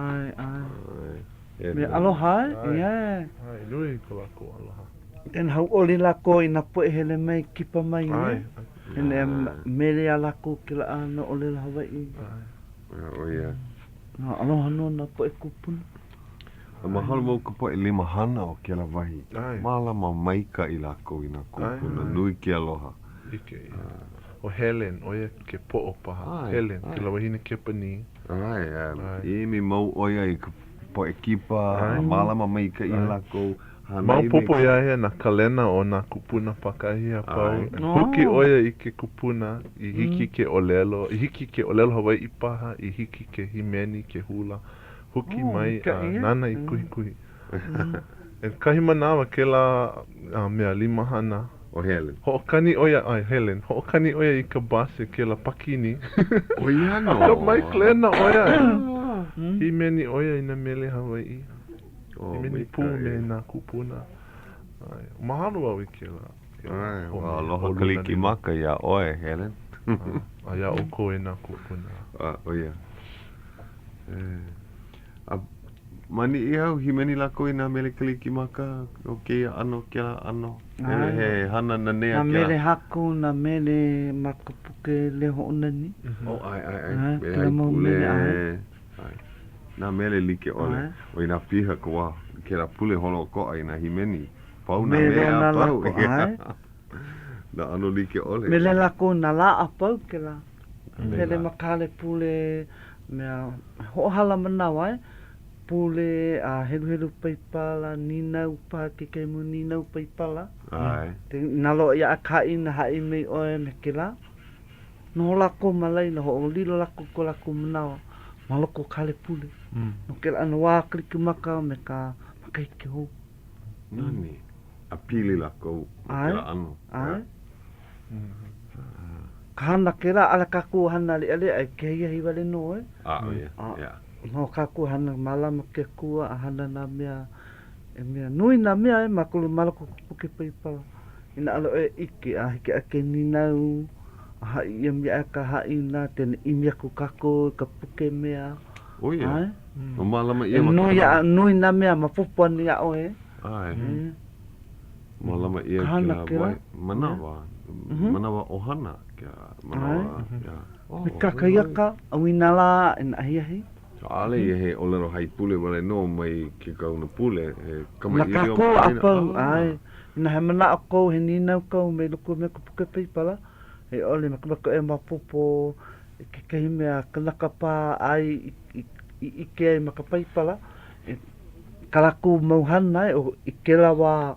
[SPEAKER 3] Me aloha, yeah.
[SPEAKER 2] Nui ko lākou aloha.
[SPEAKER 3] Then hauʻoli lākou i nā poʻe hele mai, kipa mai, yeah. Mele iā lākou kēlā ʻano ʻōlelo Hawaiʻi.
[SPEAKER 1] ʻO ia.
[SPEAKER 3] Nā aloha nō nā poʻe kūpuna.
[SPEAKER 1] A mahalo wau ka poʻe limahana o kēlā wahi. Mālama maikaʻi lākou i nā kūpuna. Nui ke aloha.
[SPEAKER 2] ʻIke ʻia. ʻO Helen, ʻo ia ke poʻo paha. Helen, kēlā wahine Kepanī.
[SPEAKER 1] ʻAe, ʻimi mau ʻo ia i ka poʻe kipa, a mālama maikaʻi iā lākou.
[SPEAKER 2] Maopopo iā ia nā kalena o nā kūpuna pākahi a pau. Huki ʻo ia i ke kupuna i hiki ke ʻōlelo, i hiki ke ʻōlelo Hawaiʻi paha, i hiki ke hīmeni, ke hula. Huki mai a nāna i kuhikuhi. And kahi manawa kēlā mea limahana.
[SPEAKER 1] ʻO Helen.
[SPEAKER 2] Hoʻokani ʻo ia, ʻae, Helen. Hoʻokani ʻo ia i ka base kēlā pakini.
[SPEAKER 1] ʻO ia nō.
[SPEAKER 2] Akamai kalena ʻo ia. Hīmeni ʻo ia i nā mele Hawaiʻi. Hīmeni pū me nā kūpuna. ʻAe. Mahalo au i kēlā.
[SPEAKER 1] ʻAe, ua aloha Kalikimaka iā ʻoe, Helen.
[SPEAKER 2] A iā ʻoukou e nā kūpuna.
[SPEAKER 1] A, ʻo ia. A ma Niʻihau, hīmeni lākou i nā mele Kalikimaka o kēia ʻano, kēlā ʻano. He hana nanea kēlā.
[SPEAKER 3] Nā mele haku, nā mele ma ka puke Leo Hoʻonani.
[SPEAKER 1] Oh, ʻae, ʻae, ʻae. Mele haipule. ʻAe. Nā mele like ʻole. ʻO inā piha ka wā, kēlā pule holoʻokoʻa i nā hīmeni, pau nā mea a pau. Nā ʻano like ʻole.
[SPEAKER 3] Mele lākou nā lā a pau kēlā. Hele ma ka hale pule, mea hoʻohala manawa e, pule a heluhelu Paipala, nīnau paha kekahi mau nīnau Paipala.
[SPEAKER 1] ʻAe.
[SPEAKER 3] Inā loaʻa iā ʻoe ka haʻina, haʻi mai ʻoe me kēlā. Noho lākou ma laila, hoʻolilo lākou ko lākou manawa ma loko o ka hale pule. No kēlā ʻano wā Kalikimaka me ka makahiki hou.
[SPEAKER 1] Nani. A pili lākou ma kēlā ʻano.
[SPEAKER 3] ʻAe. Ka hana kēlā, ʻaʻole kākou hana leʻaleʻa i ke ahiahi wale nō, e.
[SPEAKER 1] ʻAʻo ia, yeah.
[SPEAKER 3] No kākou hana mālama ke Akua a hana nā mea, he mea nui nā mea e ma loko o ka puke Paipala. Inā ʻaʻole ʻoe ʻike a hiki iā ʻoe ke nīnau a haʻi ʻia mai ʻoe ka haʻina, then ʻimi aku kākou i ka puke mea.
[SPEAKER 1] ʻO ia. ʻAe. Ua mālama ʻia ma
[SPEAKER 3] ka. Nui, nui nā mea maopopo ana iā ʻoe.
[SPEAKER 1] ʻAe. Mālama ʻia kēlā wai, manawa, manawa ʻohana, kēlā manawa, yeah.
[SPEAKER 3] Me kakahiaka, ʻauinalā, i nā ahiahi.
[SPEAKER 1] ʻAʻole ia he ʻōlelo haipule wale nō mai ke kahuna pule, he
[SPEAKER 3] Na
[SPEAKER 1] kamaʻilio
[SPEAKER 3] kākou a
[SPEAKER 1] maʻaina.
[SPEAKER 3] pau, ʻae. Inā he manaʻo kou, he nīnau kou mai loko mai o ka puke Paipala, i ʻole makemake ʻoe maopopo i kekahi mea kanaka paha ʻai i ʻike ai ma ka Paipala, i kā lākou mau hana e, i kēlā wā,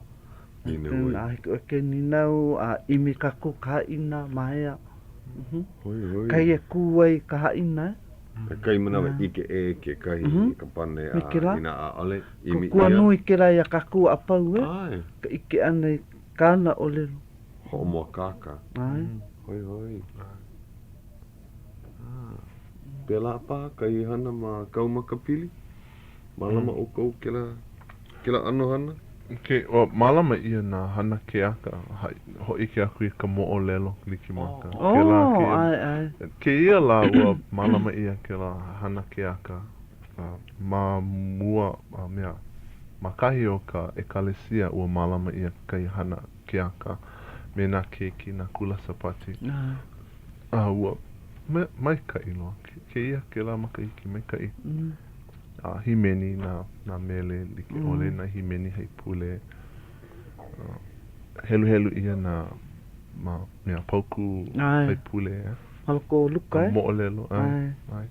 [SPEAKER 1] Nīnau ai.
[SPEAKER 3] a hiki ʻoe ke nīnau a ʻimi kākou ka haʻina ma hea.
[SPEAKER 1] Hoi, hoi.
[SPEAKER 3] Kahi e kū ai ka haʻina e.
[SPEAKER 1] A kahi manawa ʻike ʻē kekahi i ka pane a inā ʻaʻole, ʻimi ʻia.
[SPEAKER 3] Kōkua nui kēlā iā kākou a pau e,
[SPEAKER 1] ʻAe.
[SPEAKER 3] ka ʻike ʻana i kāna ʻōlelo.
[SPEAKER 1] Hoʻomōakāka.
[SPEAKER 3] ʻAe.
[SPEAKER 1] Hoi, hoi. Pēlā paha kahi hana ma Kaumakapili? Mālama ʻoukou kēlā, kēlā ʻano hana?
[SPEAKER 2] Ke, ua mālama ʻia nā hana keaka, hōʻike aku i ka moʻolelo Kalikimaka.
[SPEAKER 3] Oh,
[SPEAKER 2] Kēlā, kēia,
[SPEAKER 3] ʻae, ʻae.
[SPEAKER 2] Kēia lā ua mālama ʻia kēlā hana keaka ma mua, a mea, ma kahi o ka ʻekalesia ua mālama ʻia kekahi hana keaka me nā keiki, nā kula Sāpati. A ua maikaʻi loa kēia, kēlā makahiki maikaʻi. A hīmeni nā, nā mele like ʻole, nā hīmeni haipule. Heluhelu ʻia nā ma, mea paukū haipule.
[SPEAKER 3] Ma loko o Luka, e?
[SPEAKER 2] Moʻolelo, ʻae. ʻAe.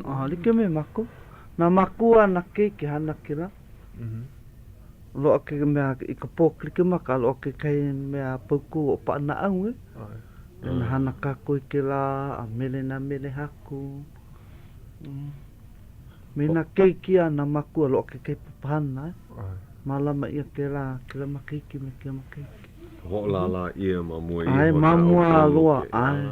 [SPEAKER 3] A like me mākou. Nā mākua nā keiki hana kēlā. Loaʻa ke mea i ka pō Kalikimaka, loaʻa kekahi mea paukū hoʻopaʻanaʻau, e? E hana kākou i kēlā a mele nā mele haku. Me nā keiki a nā mākua loaʻa kekahi papahana, e? Mālama ʻia kēlā, kēlā makahiki me kēia makahiki.
[SPEAKER 1] Hoʻolālā ʻia ma mua iho
[SPEAKER 3] ʻAe, ma mua loa, ʻae.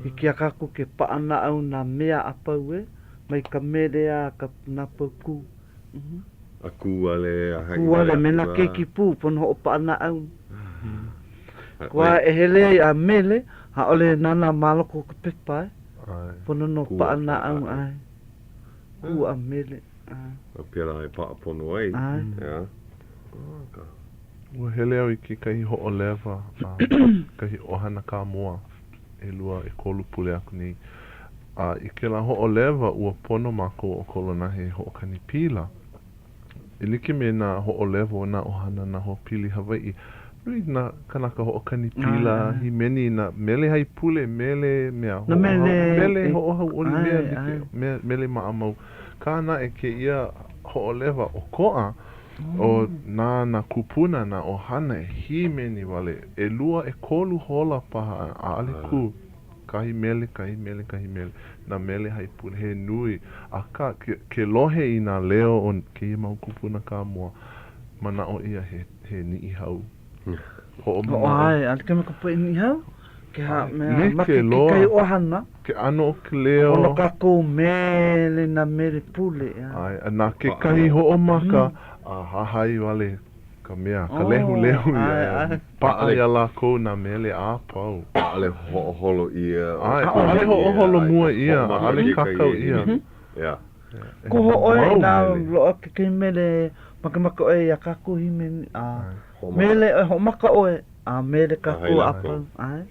[SPEAKER 3] Hiki iā kākou ke paʻanaʻau nā mea a pau, e? Mai ka mele a ka, nā paukū.
[SPEAKER 1] A kū wale, a haʻi
[SPEAKER 3] Kū wale me nā keiki pū, pono hoʻopaʻanaʻau. Kua e hele ai a mele, ʻaʻole nānā ma loko o ka pepa, e. Pono nō paʻanaʻau, ʻae. Kū a mele, ʻae.
[SPEAKER 1] A pēlā e paʻa pono ai.
[SPEAKER 3] ʻAe.
[SPEAKER 1] ʻEā.
[SPEAKER 2] Ua hele au i kekahi hoʻolewa a kahi ʻohana Kāmoa ʻelua ʻekolu pule aku nei. A i kēlā hoʻolewa, ua pono mākou ʻo Kolonahe e hoʻokani pila. E like me nā hoʻolewa o nā ʻohana nā hoapili Hawaiʻi, nui nā kanaka hoʻokani pila, hīmeni nā mele haipule, mele mea mele hoʻohauʻoli, mea like, mea mele maʻamau. Akā naʻe kēia hoʻolewa ʻokoʻa, ʻo nā nā kūpuna, nā ʻohana e hīmeni wale, ʻelua, ʻekolu hola paha, ʻaʻole kū. Kahi mele, kahi mele, kahi mele, nā mele haipule he nui, akā, ke, ke lohe i nā leo o kēia mau kūpuna Kāmoa, manaʻo ʻia he, he Niʻihau. Hoʻomanaʻo.
[SPEAKER 3] ʻAe, a like me ka poʻe Niʻihau, ke ha, mea,
[SPEAKER 2] Like
[SPEAKER 3] make
[SPEAKER 2] loa.
[SPEAKER 3] kekahi ʻohana.
[SPEAKER 2] Ke ʻano o ke leo.
[SPEAKER 3] Pono kākou mele nā mele pule, ʻeā.
[SPEAKER 2] ʻAe, a na kekahi hoʻomaka a hahai wale ka mea, ka lehulehu ia. Paʻa iā lākou nā mele a pau.
[SPEAKER 1] ʻAʻole hoʻoholo ʻia.
[SPEAKER 2] ʻAe, ʻaʻole hoʻoholo mua ʻia, ʻaʻole kākau ʻia.
[SPEAKER 1] ʻEā.
[SPEAKER 3] Koho ʻoe inā loaʻa kekahi mele makemake ʻoe iā kākou hīmeni, a mele ʻoe, hoʻomaka ʻoe, a mele kākou a pau. ʻAe.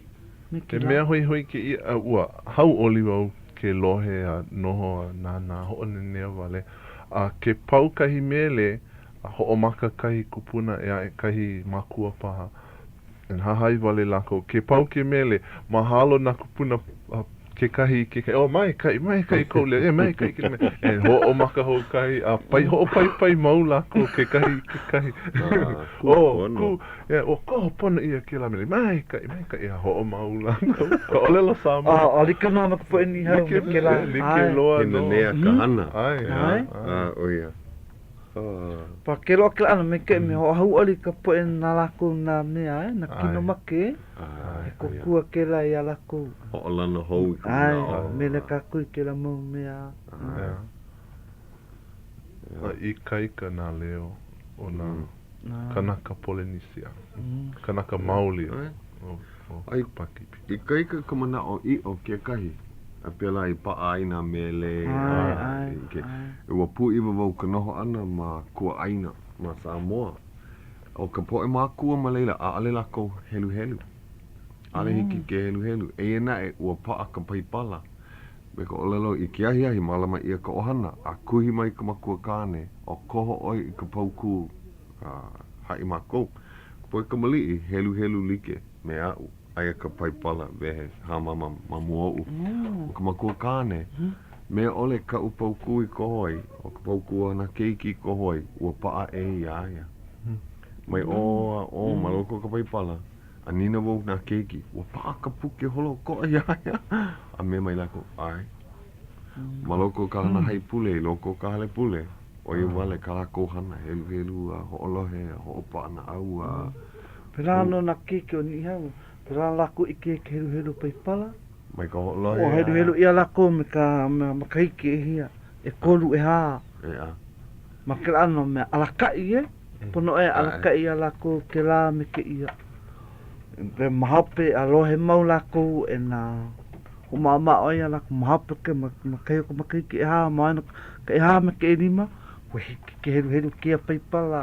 [SPEAKER 3] Me
[SPEAKER 2] He
[SPEAKER 3] kēlā.
[SPEAKER 2] mea hoihoi kēia, a ua hauʻoli wau ke lohe a noho a nānā hoʻonanea wale. A ke pau kahi mele, A hoʻomaka kahi kupuna e aʻe kahi makua paha. And hahai wale lākou. Ke pau ke mele, mahalo nā kupuna kekahi i kekahi, oh, maikaʻi, maikaʻi kou leo, e maikaʻi ke mele. And hoʻomaka hou kahi, a pai, hoʻopaipai mau lākou kekahi i kekahi.
[SPEAKER 1] Ah,
[SPEAKER 2] oh, kū, yeah, ua koho pono ʻia kēlā mele, maikaʻi, maikaʻi, a hoʻomau lākou. Ka ʻōlelo Samoa.
[SPEAKER 3] A, a like nō me ka poʻe Niʻihau me kēlā.
[SPEAKER 2] Like, like loa
[SPEAKER 1] He
[SPEAKER 2] nō.
[SPEAKER 1] nanea ka hana.
[SPEAKER 2] ʻAe,
[SPEAKER 3] ʻae.
[SPEAKER 1] ʻAe, ʻo ia.
[SPEAKER 3] Pa ke loa kēlā ʻano maikaʻi me hoʻohauʻoli ka poʻe na lākou nā mea, e, nā kino make, e. He kōkua kēlā iā lākou.
[SPEAKER 1] Hoʻolana hou i ka manaʻo.
[SPEAKER 3] ʻAe, mele kākou i kēlā mau mea.
[SPEAKER 2] A ikaika nā leo o nā kanaka Polenesia, kanaka maoli o ka Pākīpika.
[SPEAKER 1] Ikaika ka manaʻo ʻiʻo kekahi, a pēlā i paʻa ai nā mele.
[SPEAKER 3] ʻAe, ʻae, ʻae.
[SPEAKER 1] Ua pūʻiwa wau ka noho ʻana ma kuaʻāina, ma Samoa. ʻO ka poʻe mākua ma laila, ʻaʻole lākou heluhelu. ʻAʻole hiki ke heluhelu. Eia naʻe, ua paʻa ka Paipala. Me ka ʻōlelo i ke ahiahi, mālama ʻia ka ʻohana, a kuhi mai ka makua kāne, o koho ʻoe i ka paukū a haʻi mākou. Ka poʻe kamaliʻi, heluhelu like me aʻu, aia ka Paipala wehe hāmama ma mua oʻu. ʻO ka makua kāne, mea ʻole kaʻu paukū i koho ai, ʻo ka paukū a nā keiki i koho ai, ua paʻa ʻē iā ia. Mai ʻō a ʻō ma loko o ka Paipala, a nīnau wau nā keiki, ua paʻa ka puke holoʻokoʻa iā ia? A mea mai lākou, ʻae. Ma loko o ka hana haipule, i loko o ka hale pule, ʻo ia wale kā lākou hana, heluhelu a hoʻolohe a hoʻopaʻanaʻau a.
[SPEAKER 3] Pēlā nō nā keiki o Niʻihau, pēlā lākou ʻike i ka heluhelu Paipala.
[SPEAKER 1] Mai ka hoʻolohe a.
[SPEAKER 3] Heluhelu ʻia lākou me ka makahiki ʻehia, ʻekolu, ʻehā.
[SPEAKER 1] ʻEā.
[SPEAKER 3] Ma kēlā ʻano mea alakaʻi e. Pono e alakaʻi iā lākou kēlā me kēia. Ma hope a lohe mau lākou e nā hoʻomaʻamaʻo iā lākou ma hope ke ma kahi o ka makahiki ʻehā, ma waena o ka ʻehā me ka ʻelima, ua hiki ke heluhelu kēia paipala,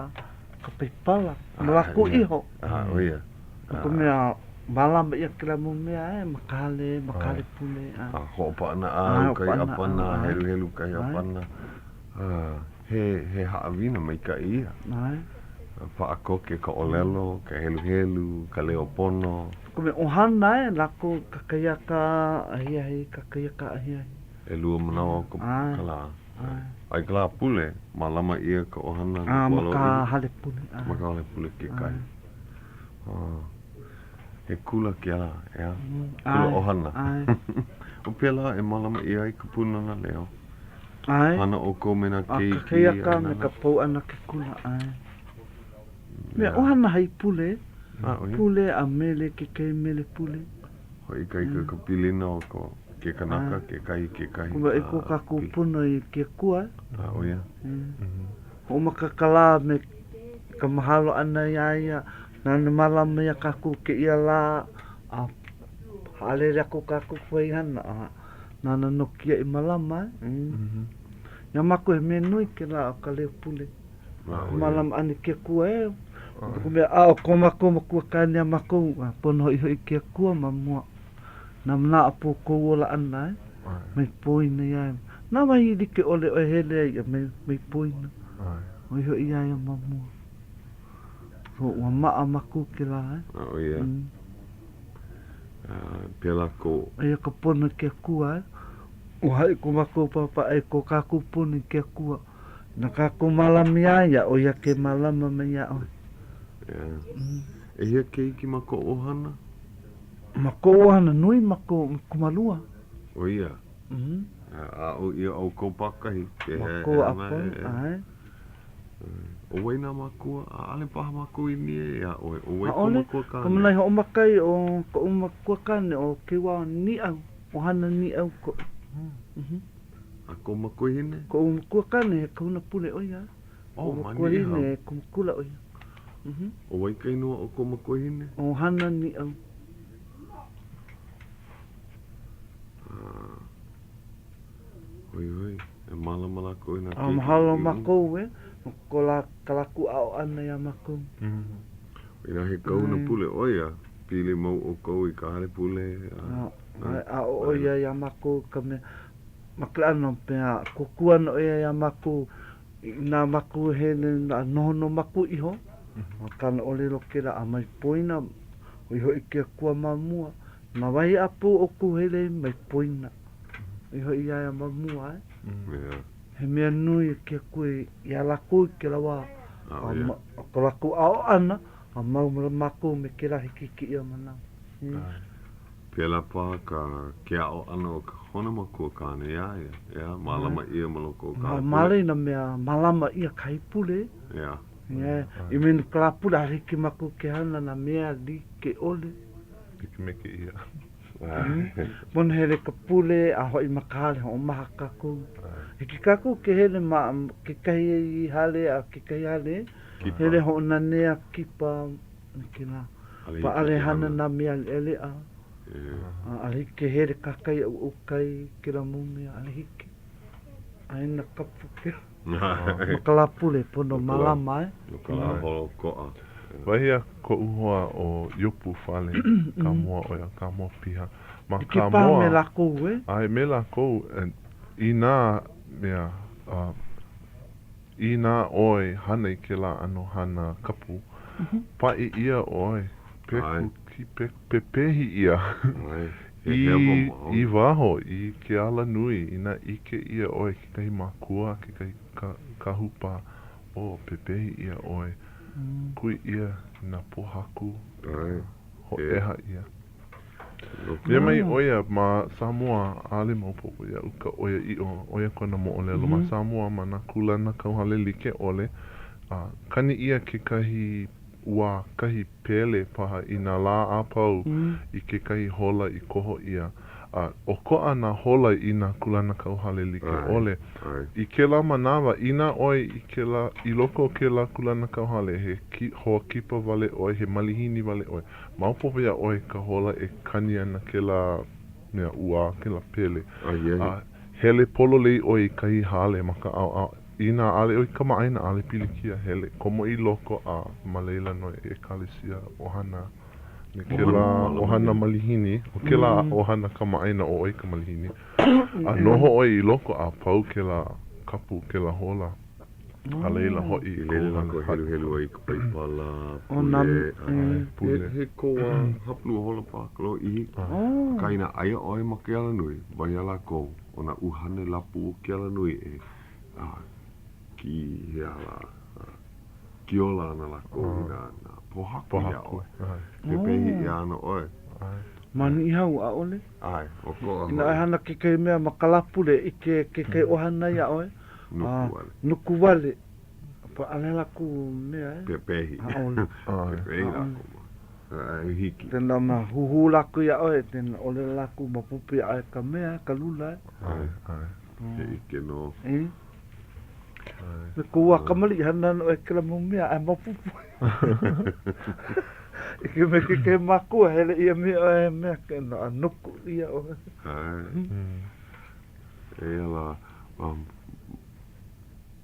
[SPEAKER 3] ka paipala no lākou iho.
[SPEAKER 1] ʻO ia.
[SPEAKER 3] No ka mea, mālama ʻia kēlā mau mea e ma ka hale, ma ka hale pule.
[SPEAKER 1] A hoʻopaʻanaʻau kahi ʻāpana, heluhelu kahi ʻāpana. He, he haʻawina maikaʻi ia.
[SPEAKER 3] ʻAe.
[SPEAKER 1] Paʻa koke ka ʻōlelo, ka heluhelu, ka leo pono.
[SPEAKER 3] Ka mea ʻohana e, lākou kakahiaka ahiahi, kakahiaka ahiahi.
[SPEAKER 1] ʻElua manawa o ka, ka lā.
[SPEAKER 3] ʻAe.
[SPEAKER 1] A i ka lā pule, mālama ʻia ka ʻohana
[SPEAKER 3] no ma ka hale pule.
[SPEAKER 1] ʻAe. Ma ka hale pule kekahi.
[SPEAKER 3] ʻAe.
[SPEAKER 1] He kula kēlā, ʻeā? Kula ʻohana.
[SPEAKER 3] ʻAe.
[SPEAKER 1] ʻO pēlā e mālama ʻia ai ka Pūnana Leo.
[SPEAKER 3] ʻAe.
[SPEAKER 1] Hana ʻoukou me nā keiki.
[SPEAKER 3] A kakahiaka me ka pau ʻana ke kula, ʻae. Mea ʻohana haipule, pule a mele kekahi mele pule.
[SPEAKER 1] Hoʻoikaika ka pilina o ko ke kanaka, kekahi kekahi.
[SPEAKER 3] Kuma i ko kākou pono i ke Akua.
[SPEAKER 1] A ʻo ia.
[SPEAKER 3] Hoʻomaka ka lā me ka mahalo ʻana iā ia, nāna mālama iā kākou kēia lā, a haʻalele aku kākou i ka hana. A Nāna nō kēia i mālama e. Iā mākou he mea nui kēlā o ka leo pule. Mālama ʻana i ke Akua e. No ka mea, a ʻo ko mākou makua kāne a mākou, a pono hoʻihoʻi i ke Akua ma mua. Nā manaʻo pau o kou ola ʻana e. Mai poina iā ia. Nā wahi like ʻole ʻoe hele ai a mai, mai poina. Hoʻihoʻi iā ia ma mua. So, ua maʻa mākou kēlā e.
[SPEAKER 1] ʻO ia. Pēlā ko.
[SPEAKER 3] Aia ka pono i ke Akua, e. Ua haʻi ko mākou papa i ko kākou pono i ke Akua. Na kākou mālama iā ia, ʻo ia ke mālama mai iā ʻoe.
[SPEAKER 1] Yeah. ʻEhia keiki ma kou ʻohana?
[SPEAKER 3] Ma koʻu ʻohana, nui mākou, ʻumikūmālua.
[SPEAKER 1] ʻO ia? Mm. Aʻo ʻia ʻoukou pākahi.
[SPEAKER 3] Mākou a pau, ʻae.
[SPEAKER 1] ʻO wai nā mākua? ʻAʻole paha mākou i nie iā ʻoe. ʻO wai kou makua kāne?
[SPEAKER 3] ʻAʻole. Ka mea i hoʻomaka ai ʻo koʻu makua kāne ʻo Kewao Nīʻau, ʻohana Nīʻau koʻu.
[SPEAKER 1] A kou makuahine?
[SPEAKER 3] Koʻu makua kāne he kahuna pule ʻo ia.
[SPEAKER 1] Oh, ma Niʻihau. Koʻu
[SPEAKER 3] makuahine he kumu kula ʻo ia.
[SPEAKER 1] ʻO wai ka inoa o kou makuahine?
[SPEAKER 3] ʻO Hana Nīʻau.
[SPEAKER 1] Hoihoi, e mālama lākou i nā keiki.
[SPEAKER 3] A mahalo mākou e, no ko lā, ka lākou aʻo ʻana iā mākou.
[SPEAKER 1] Inā he kahuna pule ʻo ia, pili mau ʻoukou i ka hale pule.
[SPEAKER 3] A, aʻo ʻo ia iā mākou ka mea, ma ke ʻano mea, kōkua nō ʻo ia iā mākou, inā mākou e hele a noho no mākou iho, ma kāna ʻōlelo kēlā, a mai poina, hoʻihoʻi ke Akua ma mua, nā wahi a pau ʻoukou hele mai poina. I hoʻi iā ia ma mua e.
[SPEAKER 1] Yeah.
[SPEAKER 3] He mea nui e ke Akua iā lākou i kēlā wā.
[SPEAKER 1] Oh, yeah.
[SPEAKER 3] A ko lākou aʻo ʻana, a mau mākou me kēlā hiki i kēia manawa.
[SPEAKER 1] Yeah. Pēlā paha ka ke aʻo ʻana o ka kona makua kāne iā ia, ʻeā, mālama ʻia ma loko o ka pule.
[SPEAKER 3] Mālama i nā mea, mālama ʻia ka haipule.
[SPEAKER 1] Yeah.
[SPEAKER 3] Yeah. I mea no ka lā pule, ʻaʻole hiki mākou ke hana nā mea like ʻole.
[SPEAKER 2] Like me kēia.
[SPEAKER 3] Pono hele ka pule a hoʻi ma ka hale hoʻomaha kākou. Hiki kākou ke hele ma kekahi hale a kekahi hale, hele hoʻonanea kipa me kēlā. ʻAʻole hana nā mea leʻaleʻa. ʻAʻole hiki ke hele kahakai a ʻauʻau kai kēlā mau mea, ʻaʻole hiki. ʻĀina kapu kēlā. Ma ka lā pule, pono mālama e.
[SPEAKER 1] No ka lā holoʻokoʻa.
[SPEAKER 2] Wahi a koʻu hoa ʻo Iopu Fale, ka moa ʻo ia, ka moa piha. Ma
[SPEAKER 3] Like paha me
[SPEAKER 2] Kāmoa,
[SPEAKER 3] lākou, e?
[SPEAKER 2] ʻae, me lākou, inā mea, inā ʻoe hana i kēlā ʻano hana kapu, paʻi ʻia ʻoe, peku, ki, pe, pepehi ʻia i, i waho, i ke alanui, inā ʻike ʻia ʻoe kekahi makua, kekahi ka, kahu paha, oh, pepehi ʻia ʻoe, kui ʻia i nā pōhaku, hōʻeha ʻia. Mea mai ʻo ia ma Samoa, ʻaʻole maopopo iaʻu ka ʻoiaʻiʻo, ʻo ia kona moʻolelo ma Samoa ma nā kūlanakauhale like ʻole, a kani ʻia kekahi ʻuā, kahi pele paha i nā lā a pau i kekahi hola i koho ʻia, a ʻokoʻa nā hola i nā kūlanakauhale like ʻole. I kēlā manawa, inā ʻoe i kēlā, i loko o kēlā kūlanakauhale, he ki, hoa kipa wale ʻoe, he malihini wale ʻoe, Maopopo iā ʻoe ka hola e kani ana kēlā mea ʻuā, kēlā pele. A hele pololei ʻoe i kahi hale ma ka ʻaoʻao. Inā ʻaʻole ʻoe kamaʻāina, ʻaʻole pilikia, hele, komo i loko a ma laila nō e ʻekalesia ʻohana me kēlā ʻohana malihini, ʻo kēlā ʻohana kamaʻāina ʻo ʻoe ka malihini. A noho ʻoe i loko a pau kēlā kapu, kēlā hola. A laila hoʻi
[SPEAKER 1] i laila lākou e heluhelu ai i ka Paipala, pule, a pule. He koa hapalua hola paha ka lōʻihi. Akā inā aia ʻoe ma ke alanui, wahi a lākou, ʻo nā ʻuhane lapu o ke alanui e ki he aha lā, kiola ana lākou i nā pōhaku iā ʻoe. Pepehi ʻia ana ʻoe.
[SPEAKER 3] Ma Niʻihau, ʻaʻole.
[SPEAKER 1] ʻAe, ʻokoʻa hoʻi.
[SPEAKER 3] Inā e hana kekahi mea ma ka Lāpule, ʻike kekahi ʻohana iā ʻoe,
[SPEAKER 1] Nuku wale.
[SPEAKER 3] Nuku wale. Pa ʻaʻole lākou mea e.
[SPEAKER 1] Pepehi.
[SPEAKER 3] ʻAʻole.
[SPEAKER 1] Pepehi lākou ma. ʻAe, hiki.
[SPEAKER 3] Then na huhū lākou iā ʻoe, then ʻōlelo lākou maopopo iā ʻoe ka mea, ka lula e.
[SPEAKER 1] ʻAe, ʻae. He ʻike nō.
[SPEAKER 3] E. Me kou wā kamaliʻi hana ana ʻoe kēlā mau mea, ʻae maopopo. Like me kekahi makua, hele ʻia me ʻoe mea, a nuku ʻia ʻoe.
[SPEAKER 1] ʻAe. Eia lā,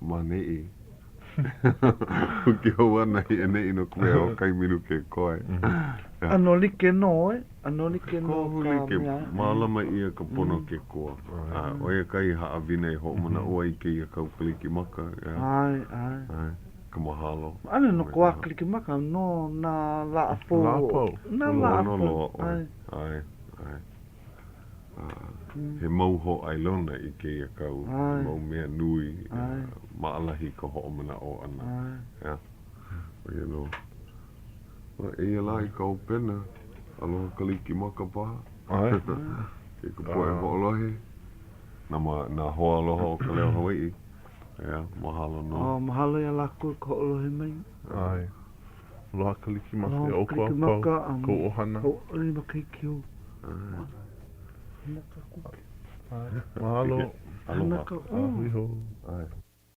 [SPEAKER 1] ma neʻi. ʻO ke hou ʻana i ʻaneʻi no ka mea hoʻokahi minuke koe.
[SPEAKER 3] ʻAno like nō, e. ʻAno like nō ka mea.
[SPEAKER 1] Mālama ʻia ka pono o ke koa. A ʻo ia kahi haʻawina e hoʻomanaʻo ai i kēia kau Kalikimaka.
[SPEAKER 3] ʻAe, ʻae.
[SPEAKER 1] Ka mahalo.
[SPEAKER 3] ʻAʻole no ka wā Kalikimaka, no nā lā a pau.
[SPEAKER 2] Lā a pau.
[SPEAKER 3] Nā lā a pau.
[SPEAKER 1] ʻAe, ʻae. He mau hōʻailona i kēia kau, he mau mea nui, maʻalahi ka hoʻomanaʻo ʻana. ʻEā, ʻo ia nō. Eia lā i ka hopena, aloha Kalikimaka paha.
[SPEAKER 2] ʻAe.
[SPEAKER 1] I ka poʻe hoʻolohe, nā, nā hoa aloha o ka leo Hawaiʻi. ʻEā, mahalo nō.
[SPEAKER 3] Oh, mahalo iā lākou i ka hoʻolohe mai.
[SPEAKER 2] ʻAe. Aloha Kalikimaka iā ʻoukou a pau, kou ʻohana.
[SPEAKER 3] Hauʻoli makahiki hou.
[SPEAKER 2] Mahalo.
[SPEAKER 3] Aloha.
[SPEAKER 2] A hui hou.
[SPEAKER 1] ʻAe.